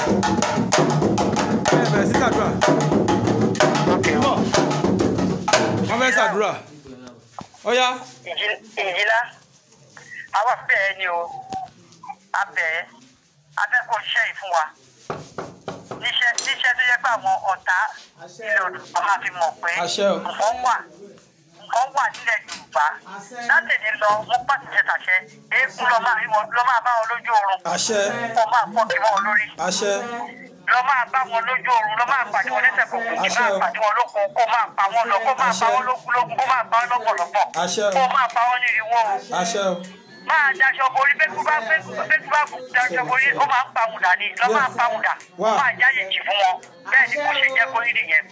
Ẹ bẹ̀rẹ̀ sí ṣàdúrà. Wọ́n fẹ́ ṣàdúrà. Ó yá. Ìjìlá, àwa bẹ̀ ẹ́ ni o, a bẹ̀ ẹ́, a fẹ́ kó ṣiṣẹ́ yìí fún wa. Níṣẹ́ níṣẹ́ tó yẹ pé àwọn ọ̀tá ilẹ̀ Odùduwà máa fi mọ̀ pé Àṣẹ o. nǹkan wà, nǹkan wà nílẹ̀ Yorùbá. Látẹ̀lé lọ, wọ́n pàṣẹ tàṣẹ, eégún lọ máa rí wọn, lọ máa bá wọn lójú oorun. Àṣẹ. Kó máa fọ́ kí wọ́n lórí. Àṣẹ. Lọ máa bá wọn lójú oorun, lọ máa pàdé wọn lẹ́sẹ̀ kòkò, kí Àṣẹ máa o. pàdé wọn lóko, kó máa pa wọn lọ, kó máa pa Àṣẹ. wọn lógúnlógún, kó máa pa wọn lọ́pọ̀lọpọ̀. Àṣẹ o. Kó máa pa wọn níriwó o. Àṣẹ o. Máa daṣọ borí, bẹ́kú bá bẹ́kú bá daṣọ borí, ó máa ń pa òun dà ní, lọ máa pa òun dà, ó Wá. máa jáde jì fún wọn. Bẹ́ẹ̀ ni kò ṣe jẹ́ kó rí nìyẹn.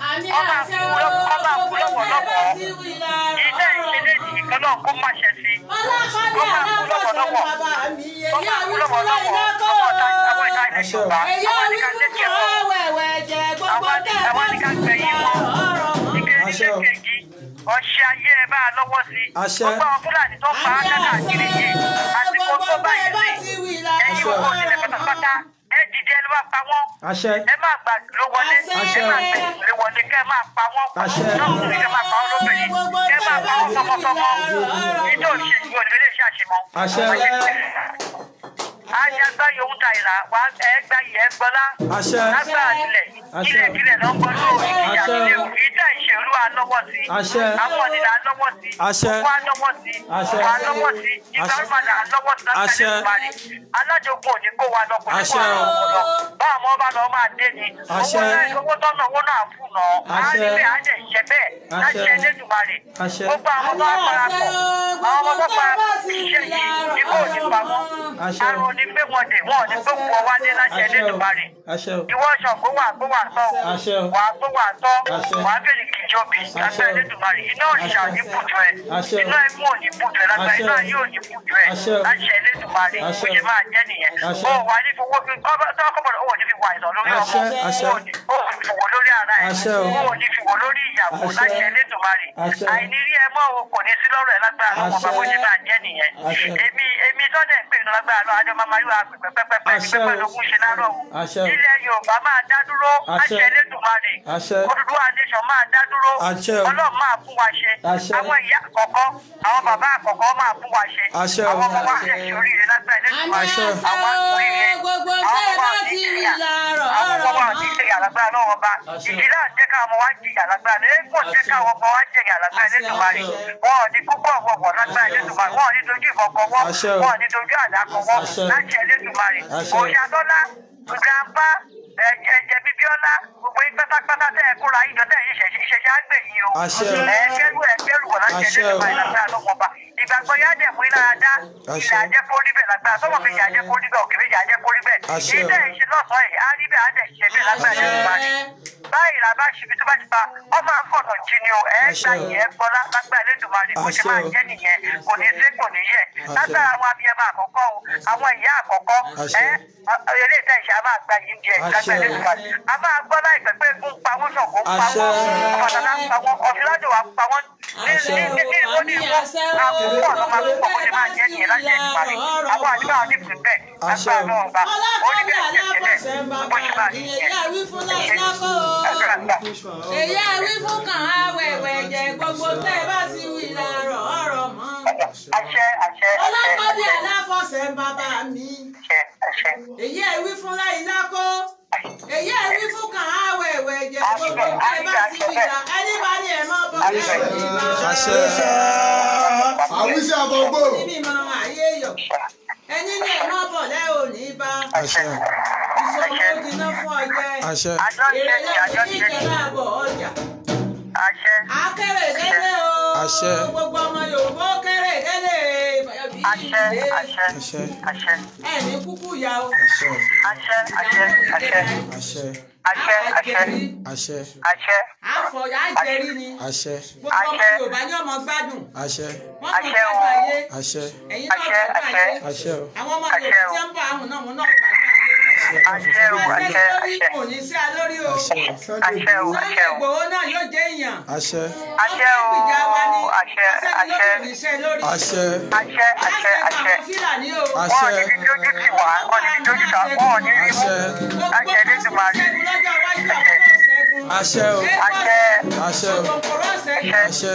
Àmì Kọ́ máa àṣẹ kú o, kọ́ máa kú gbogbo tẹ́ ẹ bá lọ́pọ̀lọpọ̀. ti wí láàárọ̀ Iṣẹ́ ọ̀rọ̀ ìṣẹ̀lẹ̀ mọ́. yìí kan náà kó má ṣe sí. Ọlákọ́lé Kọ́ máa kú aláfọ̀ṣẹ lọ́pọ̀lọpọ̀. bàbá mi, Kọ́ èyí máa kú àwí fún lọ́pọ̀lọpọ̀. láìlákọ́. Àwọn ọ̀tá àwọn ìta ilẹ̀ Àṣẹ o. Yorùbá. Èyí Àwọn àwí ní ká fún tẹ́kẹ̀ kàn wọn. wẹ̀wẹ̀ jẹ, gbogbo Àwọn tẹ́ ẹ bá àwọn ní ti ká wí gbẹ̀yìn wọn. láàárọ̀ ọ̀rọ̀ mọ́. Ìkejì Àṣẹ o. kejì, ọṣẹ ayé ẹ bá a lọ́wọ́ sí. Àṣẹ. Gbogbo àwọn Fúlàní tó pa á Àmì káàkiri àṣẹ yìí, o, àsìkò gbogbo tó tẹ́ ẹ báyìí bá sí. ti wí Ẹ̀yin láàárọ̀ gbogbo òṣèlè ọ̀rọ̀ pátápátá, mọ́. ẹ dìde ẹ ló bá pa wọ́n. Àṣẹ. Ẹ má gbà ló wọlé, Àṣẹ. ẹ má gbà ló wọlé, kẹ́ ẹ máa pa wọ́n. Àṣẹ. Lọ́kùnrin kẹ́ ẹ máa pa wọ́n lóbìnrin, kẹ́ ẹ máa pa wọ́n tọmọtọmọ. Ìjọ òṣèlú òní lè ṣe àṣemọ́. Àṣẹ. Ajagba yòówù ta ìlà, wà ẹ gba ìyẹ́ gbọ́lá. Àṣẹ. Lágbára tilẹ̀, Àṣẹ. ilẹ̀ kílẹ̀ ló ń gbọ́ lóòrì ìjà Àṣẹ. nílé o. Ìjà ìṣèlú alọ́wọ́ sí. Àṣẹ. Àwọn ọ̀nìyàn alọ́wọ́ sí. Àṣẹ. Òkú alọ́wọ́ sí. Àṣẹ. Òkú alọ́wọ́ sí. Àṣẹ. Ìgbàlùpadà alọ́wọ́ sí. Lágbára Àṣẹ. Elédùmarè. Alájogún ò ní kó wa lọ, kò ní kó Àṣẹ. wa lọ lọ. Bá àwọn ọba lọ máa dé ni. Àṣẹ. Owó náà owó tọ́nà owó náà fún nà. Á Àṣẹ. rí bẹ́ẹ̀ á dẹ̀ ṣe bẹ́ẹ̀. Àṣẹ. Láṣẹ Elédùmarè. Àṣẹ. Gbogbo àwọn tó wá Àmì àṣẹ parapọ̀. o, Àwọn ọmọ gbogbo tó tẹ́ ẹ bá parapọ̀ ti wí iṣẹ́ yìí láàárọ̀ ni kò ní ọ̀rọ̀ pa wọ́n. mọ́. Àṣẹ. Àrùn ò ní gbé wọn dè, wọn ò ní gbé wọn wálé láṣẹ Àṣẹ o. Elédùmarè. Àṣẹ o. Ìwọ Ṣàngó wà gbó wà tọ́ o. Àṣẹ o. Wà gbó wà tọ́. Àṣẹ. Wà bèrè kìjọbi Àṣẹ lágbára o. Elédùmarè. Iná òrìṣà ò ní bùjọ ẹ. Àṣẹ o. Iná ẹkún ò ní bùjọ ẹ lágbára. Àṣẹ o. Iná ayé ò ní bùjọ ẹ. Àṣẹ o. Láṣẹ Elédùmarè. Bó Àṣẹ o. ṣe máa jẹ́ nìyẹn. Àṣẹ. Ó wà ní fowó fi tọ́kọ̀bọ̀dọ̀ ó ní fi wà ìsàn lórí ọmọ. Àṣẹ. Àṣẹ. Ó ní fi wò lórí ara ẹ̀. Àṣẹ o. Ó ní fi wò lórí ìyàwó Àṣẹ. láṣẹ Elédùmarè. Àṣẹ. Àìní rí ẹ mọ́ o kò ní sí lọ́rọ̀ ẹ lágbára lọ́wọ́ Àṣẹ. bàbá bó ṣe máa jẹ́ nìyẹn. Àṣẹ. Èmi sọ́dẹ̀ ń pè ní lágbára lọ àjọ máa máa rí wa pẹ́pẹ́pẹ́pẹ́ ní Àṣẹ o. pẹ́pẹ́ lógún ṣe lárọ̀ o. Àṣẹ o. Ilẹ̀ Yorùbá máa dá dúró. Àṣẹ. Àṣẹ Elédùmarè. Àṣẹ. Odùduwà nation máa dá dúró. Àṣẹ o. Ọlọ́run máa fún wa ṣe. Àṣẹ. Àwọn ìyá àkọ́kọ́, àwọn bàbá àkọ́kọ́ máa fún wa ṣe. Àṣẹ o. Àwọn ọmọ wa ṣe ṣoríire lágbára Àmì Elédùmarè. Àṣẹ. àṣẹ Àwọn àṣoríire. o, gbogbo Àwọn tẹ́ ẹ ọmọ bá wa ò ní ti wí jìyà. láàárọ̀ Àwọn ọmọ ọ̀rọ̀ wa ò ní mọ́. jìyà lágbára lọ́wọ́ ọba. Àṣẹ. Ìjìlá ń jẹ́ káwọn ọmọ wa jìyà lágbára. Eégún jẹ́ káwọn ọmọ wa jìyà lágbára Àṣẹ. Elédùmarè. Wọn ò ní púpọ̀ wọ̀wọ̀ lágbára Elédùmarè. Wọn ò ní dojú ìbọn kọwọ́. Àṣẹ o. Wọn ò ní dojú àdá kọwọ́. Àṣẹ. Láṣẹ Elédùmarè. Àṣẹ. Òṣàtọ́lá, grandpa, ẹ̀jẹ̀ bíbíọ́lá, gbogbo yín pátápátá tẹ́ ẹ kóra yín jọ tẹ́ ẹ ìṣẹ̀ṣẹ̀ á gbè yín o. Àṣẹ. Ẹ kẹ́rù ẹ kẹ́rù wọ̀ láṣẹ Àṣẹ o. Elédùmarè lágbára lọ́wọ́ ọba. Ìgbàgbọ́ yá dẹ̀ mú iná dá. Àṣẹ. Ilẹ̀ ajẹ́ kó rí bẹ́ẹ̀ lágbára. Sọ́mọ̀ méjì ajẹ́ kó rí bẹ́ẹ̀, òkè méjì ajẹ́ kó rí bẹ́ẹ̀. Àṣẹ o. Ilé ìṣe lọ́sàn-án yìí, á rí bẹ́ẹ̀, á dẹ̀ ṣe bẹ́ẹ̀ lágbára Elédùmarè. Báyìí la bá ṣe ibi tó bá ti pa, ọmọ àfọ̀nà jí ni o, ẹ Àṣẹ gbà o. yìí, ẹ gbọ́lá lágbára Elédùmarè, bó ṣe Àṣẹ máa o. jẹ́ nìyẹn, kò ní sí kò ní yẹ. Àṣẹ. Lágbára àwọn abiyamọ àkọ́kọ́ o, àwọn ìyá àkọ́kọ́, Àṣẹ. ẹ eré ìta ìṣe a máa gba yìí jẹ Àṣẹ lágbára o. Elédùmarè. A máa gbọ́ láìpẹ́ pé eégún pa wọ́n, Ṣàngó pa Àṣẹ. wọ́n, Ọbàtálá pa wọ́n, Ọ̀ṣunlájò wa pa wọ́n. Ní Àṣẹ. ní ní ní ìwọ ní ìwọ, àkókò ọ̀nà máa púpọ̀ bó ṣe máa jẹ́ nìyẹn láṣẹ Elédùmarè. Àwọn àdúrà onípìn bẹ́ẹ̀ Àṣẹ lágbára o. náà ọba. Ọlákọ́lé Oníbẹ̀ aláfọ̀ṣẹ bó ṣe bàbá máa mi, rí èyí nìyẹn. àwí fún láìlákọ́ o. Àdúrà gbà. Èyí àwí fún kàn á wẹ̀wẹ̀ jẹ, gbogbo tẹ́ ẹ bá ti wí láàárọ̀ ọ̀rọ̀ mọ́. Àṣẹ àṣẹ àṣẹ Ọlákọ́lé àṣẹ aláfọ̀ṣẹ bàbá mi, àṣẹ àṣẹ. èyí àwí fún láìlákọ́. Èyí àwí fún kàn á wẹ̀wẹ̀ jẹ, gbogbo tẹ́ ẹ bá ti wí là ẹni bá ní ẹ̀ mọ́ bọ̀ lẹ́ òní bá. Àṣẹ. Àwíṣẹ́ àbọ̀gbò. Ní mímọ ayé yọ̀, ẹni ní ẹ̀ mọ́ bọ̀ lẹ́ òní bá. Àṣẹ. Ìṣòro jiná fún ọjẹ́. Àṣẹ. Àjọ ń Èrè ṣe ni àjọ lẹ́kùn ń ní ṣe ni. ìjẹ̀lá àbọ̀ ọjà. Àṣẹ Akérè délé o. Àṣẹ. Gbogbo ọmọ Yorùbá ó kéré délé. àṣẹ àṣẹ Àṣẹ. àṣẹ Ẹ̀ní kúkú ya o. Àṣẹ. àṣẹ àṣẹ àṣẹ Àṣẹ. àṣẹ àṣẹ Àṣẹ. àṣẹ Àfọ̀ àjẹrí ni. Àṣẹ. Gbogbo ọmọ Yorùbá ní ọmọ gbádùn. Àṣẹ. Wọ́n mọ̀ gbádùn ayé. Àṣẹ. Ẹ̀yin náà gbádùn ayé. Àṣẹ o. Àwọn ọmọ Yorùbá tí ń bọ̀ àwọn náà wọn náà gbádùn ayé. Àṣẹ o, àṣẹ, lórí àṣẹ. kò ní sí alórí o. Àṣẹ o, Sunday àṣẹ o. Igboho náà yóò jẹ́ èèyàn. Àṣẹ. Àṣẹ o, Ìjà wa ni. àṣẹ, Ṣẹ́gun àṣẹ. lórí kò ní ṣe lórí. Àṣẹ. Àṣẹ, àṣẹ, àṣẹ. Àwọn Fúlàní o. Wọn ò ní fi dójú tì wá, wọn ò ní fi dójú tì wá, wọn ò ní rí mú. Àṣẹ. Àṣẹ Elédùmarè. Ṣẹ́gun lọ́jọ́ iwájú àwọn náà ṣẹ́gun. Àṣẹ o. Àṣẹ. Àṣẹ o. Kòkòrò ṣẹ́gun. Àṣẹ.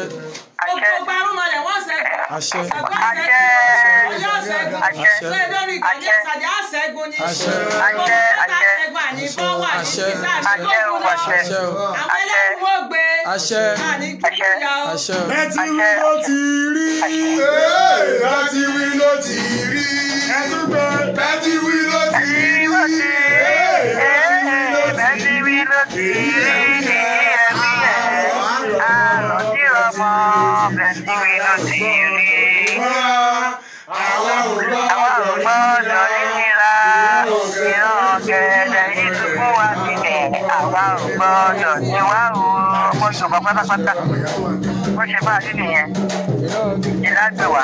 Àṣẹ. Gbogbo arúmọlẹ̀ wọ́n ṣẹ́gun. Àṣẹ. Ṣàngó Àṣẹ. ṣẹ́gun. Ọ̀yọ́ ṣẹ́gun. Àṣẹ. Ṣé lórí ìkànnì ìsàlẹ̀ àṣẹ́gun ni. Àṣẹ. Àṣẹ, àṣẹ. Ṣẹ́gun àní bọ́ wà ní Àṣẹ. sísá Àṣẹ o, àṣẹ. Àṣẹ o. Àwọn ẹlẹ́rìí wọ́n gbé. Àṣẹ. Àní kúkú ya o. Àṣẹ o. Bẹ́ẹ̀ ti wí ló ti rí. Bẹ́ẹ̀ ti wí ló ti rí. Ẹ tún gbé. Bẹ́ẹ̀ ti wí ló ti rí. Bẹ́ẹ̀ ti wí ló ti rí ní ẹbí ẹ̀. Àrùn tí ọmọ bẹ́ẹ̀ ti wí ló ti rí. Àwa ò Àwa ò gbọ́dọ̀ ríra ìran ọ̀gẹ̀dẹ̀ ìdúgbò wa sílẹ̀. Àwa ò gbọ́dọ̀ ní wá o. Ọmọ Yorùbá pátápátá. Bó ṣe máa rí nìyẹn. Ìlágbè wá.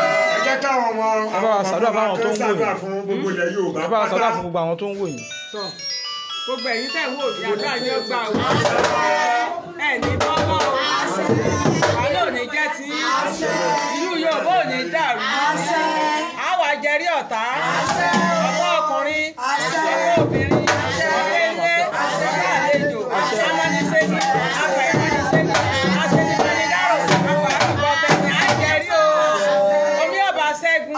Ẹ bá wa ṣàdúrà fáwọn tó ń wò yín. Fún gbogbo ilẹ̀ Yorùbá. Ẹ bá wa ṣàdúrà fún gbogbo àwọn tó ń wò yín. Tọ́ gbogbo ẹ̀yin tẹ̀ ń wò mí àdúrà ni ó gbà o. Ẹ ní bọ́wọ́ o. Wàhálà ò ní jẹ́ ti yín. Ìlú Yorùbá ò ní dàrú. Á wàá jẹrí ọ̀tá. Ọ̀tá ọkùnrin, ọ̀tá obìnrin, ọ̀tá ilé, ọ̀tá àlejò, amánisẹ́ni, afẹ̀mínisẹ́ni, aṣenimánidárò, afàrúbọ̀tẹ̀ni, á jẹrí o. Omi ọba ṣẹ́gun,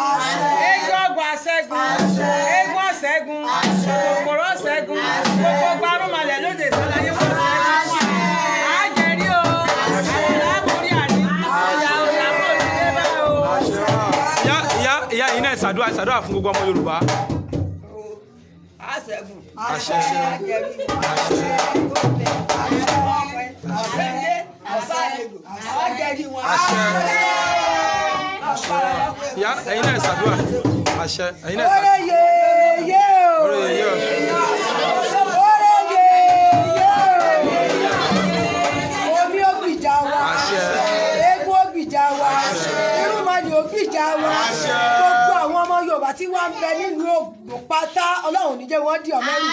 eégún ọgbà ṣẹ́gun, eégún ọ̀ṣẹ́gun, kòkòrò ọ̀ṣẹ́gun, gbogbo gbarúmọlẹ̀ lóde ìsọláyé wọ́n ṣẹ́gun fún wa. Á jẹrí o, àwọn làbórí àní, ìyá òyà kò ní dé bá o. Ìyá ìyá ìyá yìí náà ṣàdúrà ṣàdúrà fún gbogbo ọmọ Yorùbá. Àṣẹ́gun. Àṣẹ. Àjẹrí. Àṣẹ. Àjẹrí wọn. Ìyá ẹ̀yin náà ṣàdúrà. Àṣẹ ẹ̀yin náà Oye ṣàdúrà. yeye o. Oore Omi ó gbìjà wa, eégún ó gbìjà wa, irúnmọlẹ̀ ó gbìjà wa. Gbogbo àwọn ọmọ Yorùbá tí wọ́n ń bẹ nílùú Ògùn pátá, Ọlọ́run ní jẹ́ wọ́n di ọmọ rù.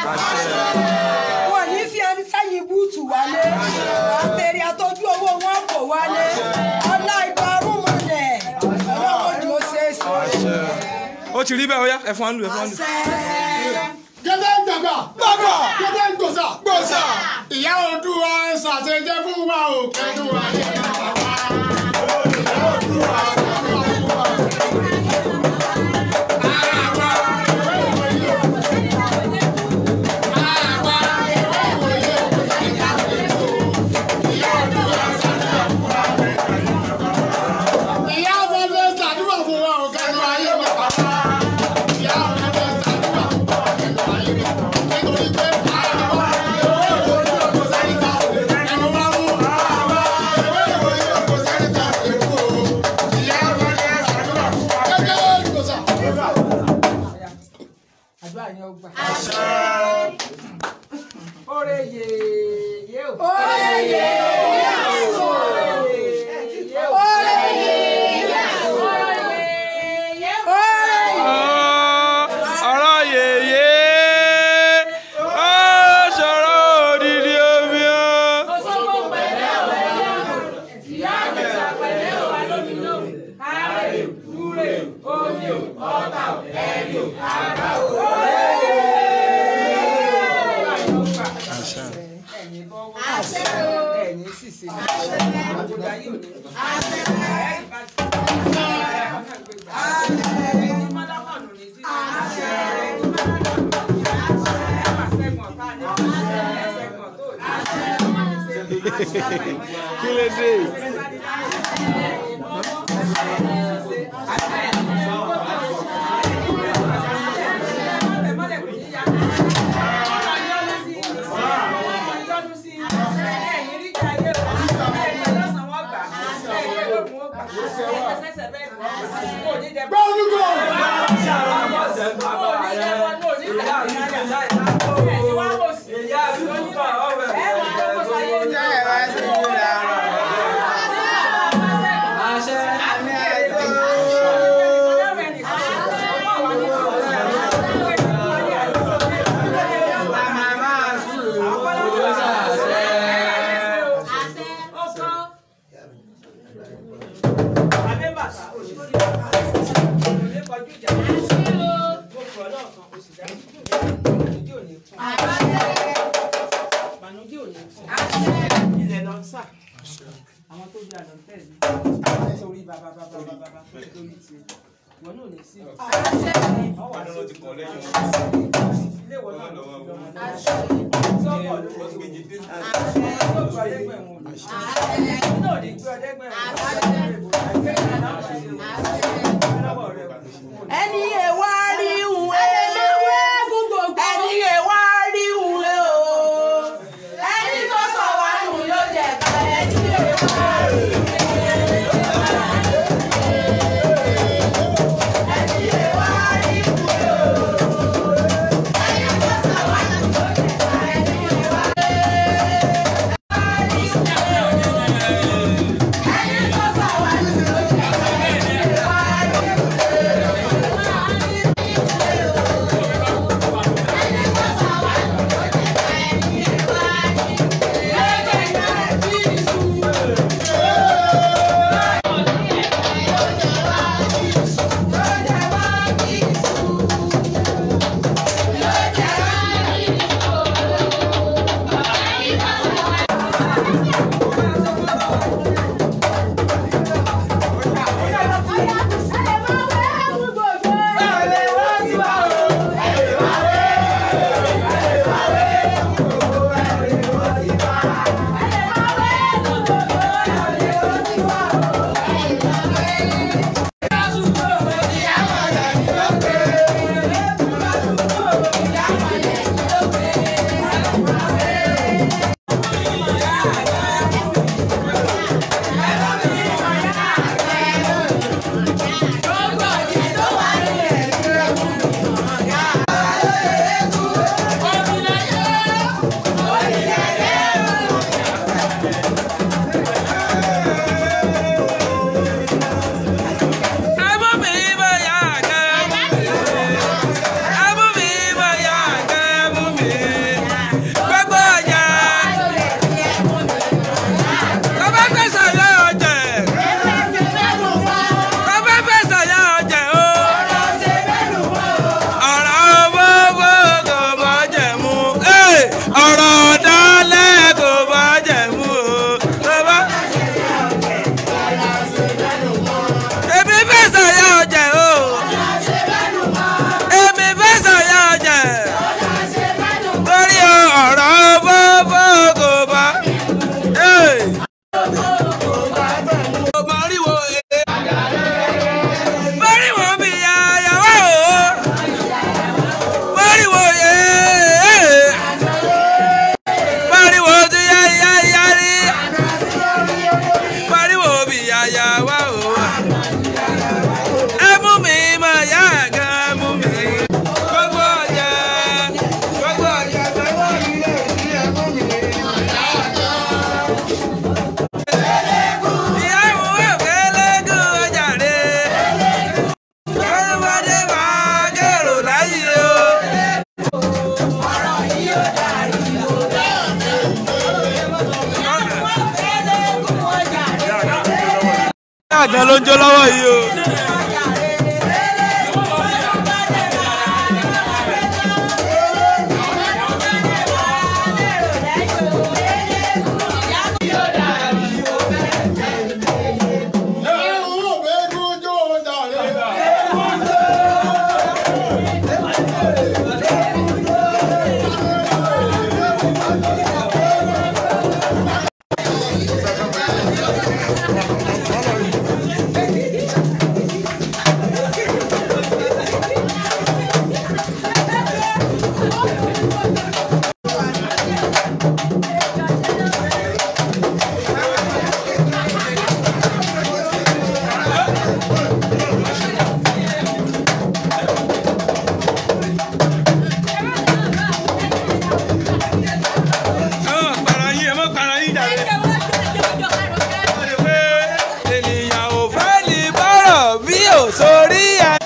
Wọ́n ní fi ẹni sẹ́yìn búùtù wálé, àtẹ̀rẹ̀ àtọ́jú owó wọn kò wálé. Ọlá ìgbà rúnmọlẹ̀, Ọlọ́run ó jẹ́ ó ṣeé ṣe. Ó ti rí bẹ́ẹ̀, ó yá, ẹ fún wa ń lù, ẹ fún wa ń lù. Gẹ́gẹ́ ń gbàgbà. Gbàgbà. Gẹ́gẹ́ ń gbòsà. Gbòsà. Ìyá Oòduà ń ṣàṣejẹ́ fún wa ò kẹ́dùn ayé bàbá wa. Ìyá Oòduà ń ṣàṣejẹ́ fún wa. Àwa ìwé ìwòye. Àwa ìwé ìwòye. Ìyá Oòduà ń ṣàṣejẹ́ fún wa. Ìyá Oòduà ń ṣàdúrà fún wa ò kẹ́dùn ayé bàbá wa. Ìyá Oòduà ń ṣàdúrà fún wa ò kẹ́dùn ayé bàbá wa. Nítorí pé àwa ìwé ìwòye kò sẹ́ni ta ẹnu wá mú. Àwa ìwé ìwòye kò sẹ́ni ta ẹnu o. Ìyá Oòduà ń ṣàdúrà fún wa. Gẹ́gẹ́ gbòsà. Àdúrà yẹn ó gbà. Oore yèyé o. Oore yèyé o. Oore yèyé o. Oore Ọ̀rọ̀ yèyé ó sọ̀rọ̀ òdìdí omi o. Òṣogbo pẹ̀lẹ́ o. Ìyá Àjẹsà pẹ̀lẹ́ o. Alómi lóhùn. Àárẹ̀ lúre omi o. Ọ̀tà o. Ẹ̀rì o. Àrà o. Ẹ̀yin bọ́wọ́. Ẹ̀yin ṣìṣe. Àbúdá yìí ò ní. Ẹ̀yin bá ti. Ẹ̀yin mọ́lákọ̀nù ní jí. Ẹ̀yin mọ́lákọ̀nù ní jí. Ẹ̀ máa ṣẹ́gun ọ̀tá ní. Ẹ̀ ṣẹ́gun ọ̀tá òní. Kí ló dé? Àwọn tó bí àná tẹ̀lé sórí bàbá bàbá bàbá tó ti lórí tiẹ̀ ìwọ náà ní sí ọwọ́ àti ilé ìwọ náà ló fi lọ́mọ náà tí ọkọ̀ ló lè tó tó gbọ́ ọdẹ́gbẹ̀rún òní náà ní gbé ọdẹ́gbẹ̀rún òní. Ẹni èwà rí ìhùn ẹni èwà rí ìhùn o. Ẹni tó sọ wá nù ló jẹ ká ẹni èwà rí ẹni èwà rí ìhùn o. Ẹni tó sọ wá nù ló jẹ ká ẹni èwà rí ẹni tó sọ wá nù ló jẹ ká ẹni èwà rí. Gan ló ń jó lọ́wọ́ yìí o. Ènìyàn ò fẹ́ ní bọ́rọ̀ bí ò sórí ẹ̀.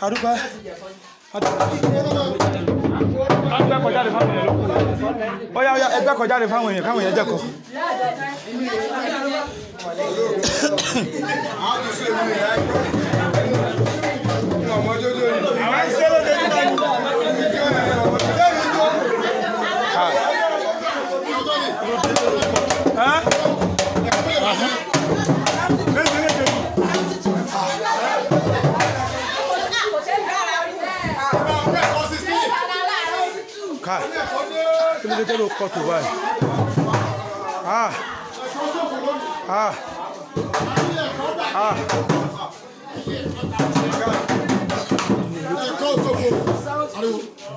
Adúpẹ́. Adúpẹ́ kọjá. jáde fáwọn èèyàn lókù. Ó yá ó yá, ẹgbẹ́ kọ jáde fáwọn èèyàn káwọn èèyàn jẹ́kọ̀ọ́. Kai, kí ló dé tó ló kọ́ tó báyìí? Ah! Ah! Ah!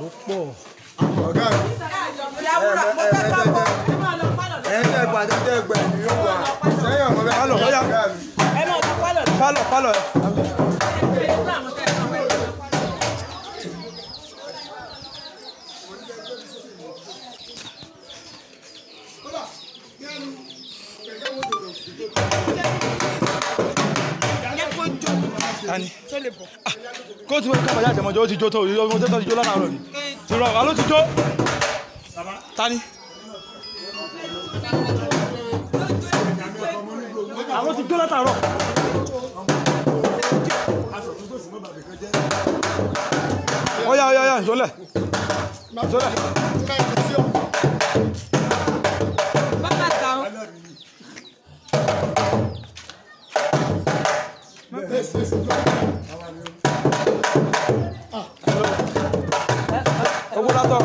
Ó pọ̀. Ọ̀gá mi. Pálọ̀, ó yá. Pálọ̀, pálọ̀ ẹ. Tani? Kó tí wọ́n kábàjá àjẹmọ́jọ́ ó ti jó tó ọmọdé tó ti jó lánàá rọ̀ ni. Ti rọ̀ wá ló ti jó. Tani? Àwọn ti jó látàárọ̀. Ó yá ó yá ó yá ìṣólẹ̀. Ìṣólẹ̀. Owó látọ̀.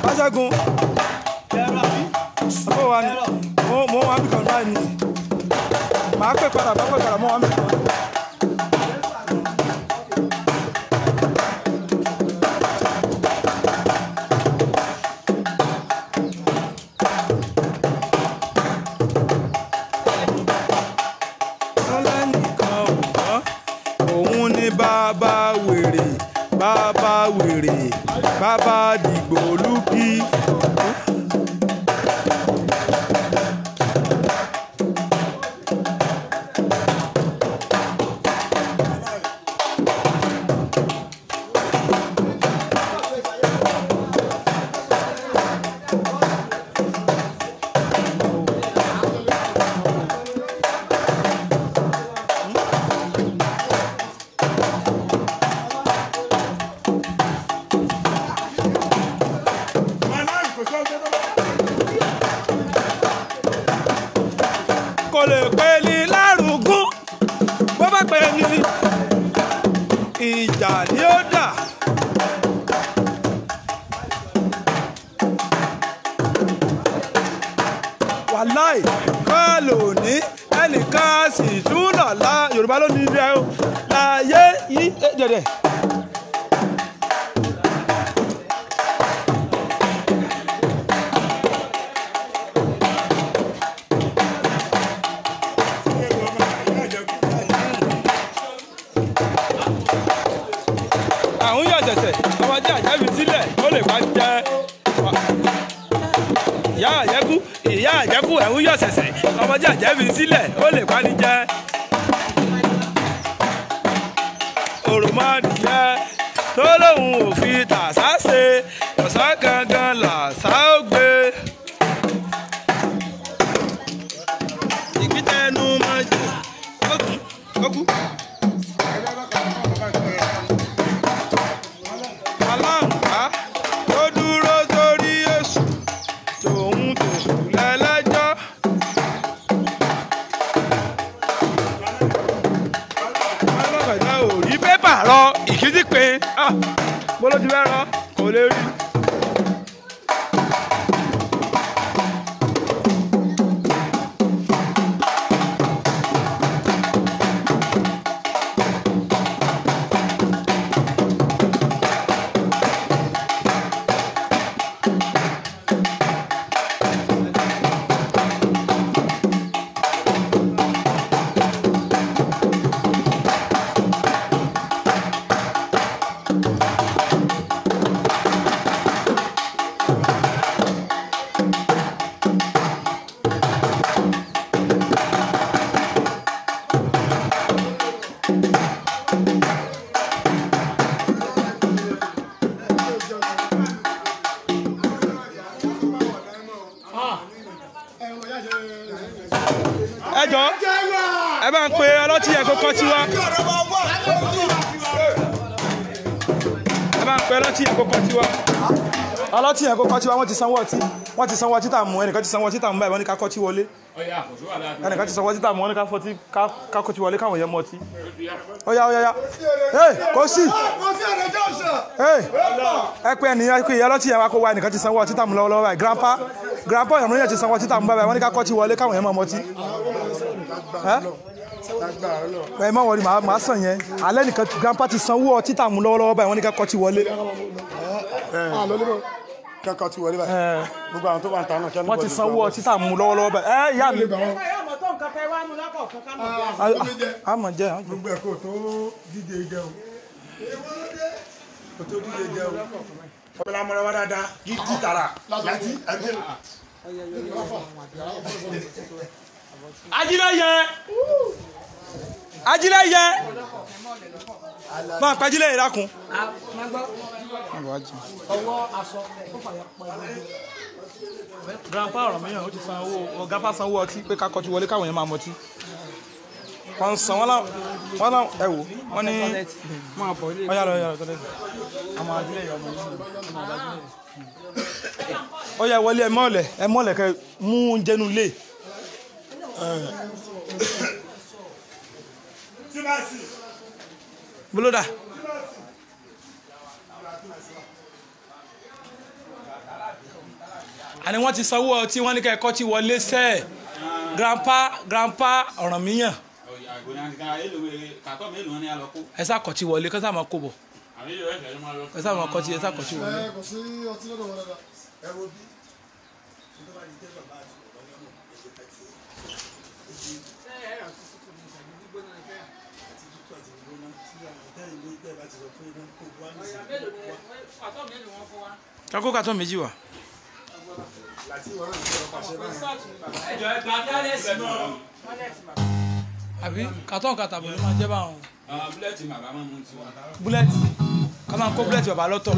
Báṣẹ́gun. Àbọ̀ wa ni. Mo wà mí kan báyìí ni. Màá pè padà, màá pè padà, mo wà mí kan. Lọ́lẹ́nìkan ò mọ̀, òun ni bàbá wèrè, bàbá wèrè, bàbá dìgbòlúkì. Kò lè pè ní lárugún, bó bá pè ní ìjà ni ó dà. Wàláì kọ́ lóní ẹnìkan sì tún lọ́la Yorùbá ló ní ilé o láyé yí dẹ̀dẹ̀. Àwọn yóò ṣẹ̀ṣẹ̀ ọmọdé àjẹbí sílẹ̀ ó lè wá jẹ ìyá àjẹkú ìyá àjẹkú ẹ̀hún yóò ṣẹ̀ṣẹ̀ ọmọdé àjẹbí sílẹ̀ ó lè wá ní jẹ. Òròmọdìyẹ tó lóun ò fi tàṣà ṣe ọ̀sán gangan làṣà ó gbé. Ìgbítẹnu máa jẹ ó kú ó kú. Aláǹgbá tó dúró sórí èṣù tòun tòṣù lẹ́lẹ́jọ́. Alágbàdá ò rí pépà rọ ìkíjí pé bó ló ti fẹ́ rọ kò lè rí. Ẹ bá ń pe ọlọ́tí yẹn kó kọ́tí wá. Ẹ bá ń pe ọlọ́tí yẹn kó kọ́tí wá. Ọlọ́tí yẹn kó kọ́tí wá, wọ́n ti sanwó ọtí. Wọ́n ti sanwó ọtí tà mú, ẹnìkan ti sanwó ọtí tà mú báyìí, wọ́n ní ká kọ́tí wọlé. Ẹnìkan ti sanwó ọtí tà mú, wọ́n ní ká kọ́tí wọlé káwọn yẹn mú ọtí. Ọ̀yá ọ̀yá ọ̀yá. Ẹ kò sí. Ẹ pé ẹnìyàn pé ìyá ọlọ́tí yẹn wá kó wá, ẹnìkan ti sanwó ọtí tà mú lọ́wọ́lọ́wọ́ báyìí. Grandpa ọ̀yàmúlẹ̀ yẹn ti sanwó ọtí tà mú báyìí, wọ́n ní ká kọ́tí wọlé káwọn yẹn mú ọtí. Ẹ má wọrí, màá sàn yẹn alẹ́ nìkan. Grandpa ti sanwó ọtí tà mú lọ́wọ́lọ́wọ́ báyìí, wọ́n ní ká kọ́tí wọlé. Kẹ́kọ̀ọ́ ti wọlé báyìí. Gbogbo àwọn tó wà ń ta náà kí wọ́n ti sanwó ọtí tà mú lọ́wọ́lọ́wọ́ báyìí. Ẹ ìyá mi. A mọ̀ jẹ́. Gbogbo ẹ̀ kò tó díje jẹ o. Kò tó díje jẹ o. Ọ̀pẹ̀lẹ̀ amọ̀rẹ́ wa dáadáa gidi tààrà. Láti ẹgbẹ́. Ajílẹ̀ yẹ, ajílẹ̀ yẹ, máa pa ajílẹ̀ yẹ dákun. Grandpa ọ̀rọ̀ mìíràn ó ti san owó, grandpa sanwó ọtí pé ká kọtí wọlé káwọn yẹn máa mọtí. Wọ́n san wọ́n láwọn ẹ wò wọ́n ní ọ̀yà lọ ọ̀yà lọ tọ́lẹ̀ àmọ́ ajílẹ̀ yẹ ọmọ yìí ọmọ ajílẹ̀ yẹ. Ọ̀yà wọlé, ẹ mọ́ọ̀lẹ̀, ẹ mọ́ọ̀lẹ̀ kẹ mú oúnjẹ nu lé. Bólódà. Àní wọ́n ti sanwó ọtí, wọ́n ní ká ẹ̀kọ́ ti wọlé sẹ́ẹ̀. Grandpa Ọ̀rànmíyàn. Ẹ sá kọ̀ tí wọlé kọ́ sá máa kó bọ̀. Ẹ sá máa kọ́ tí ẹ sá kọ̀ tí wọlé. Kò sí ọtí lọ́dọ̀ wọn dáadáa. Ẹ wo bí tó bá di tẹ́ bàbá àti bàbá náà ẹ ṣe ká tiẹ̀ àti tútù àti gbígbóná tí àwọn tẹ́lẹ̀ ilé tẹ́ bá ti sọ pé wọ́n kó wá ní ìsìn. Kakó kàtọ́ méjì wá. Láti ìwọ náà ti sọ pàṣẹ báyìí. Àbí kàtọ́ kàtàbọ̀ ló máa jẹ́ báwọn. Búlẹ̀tì bàbá máa mú tiwa. Búlẹ̀tì ká máa kó búlẹ̀tì bàbá lọ́tọ̀.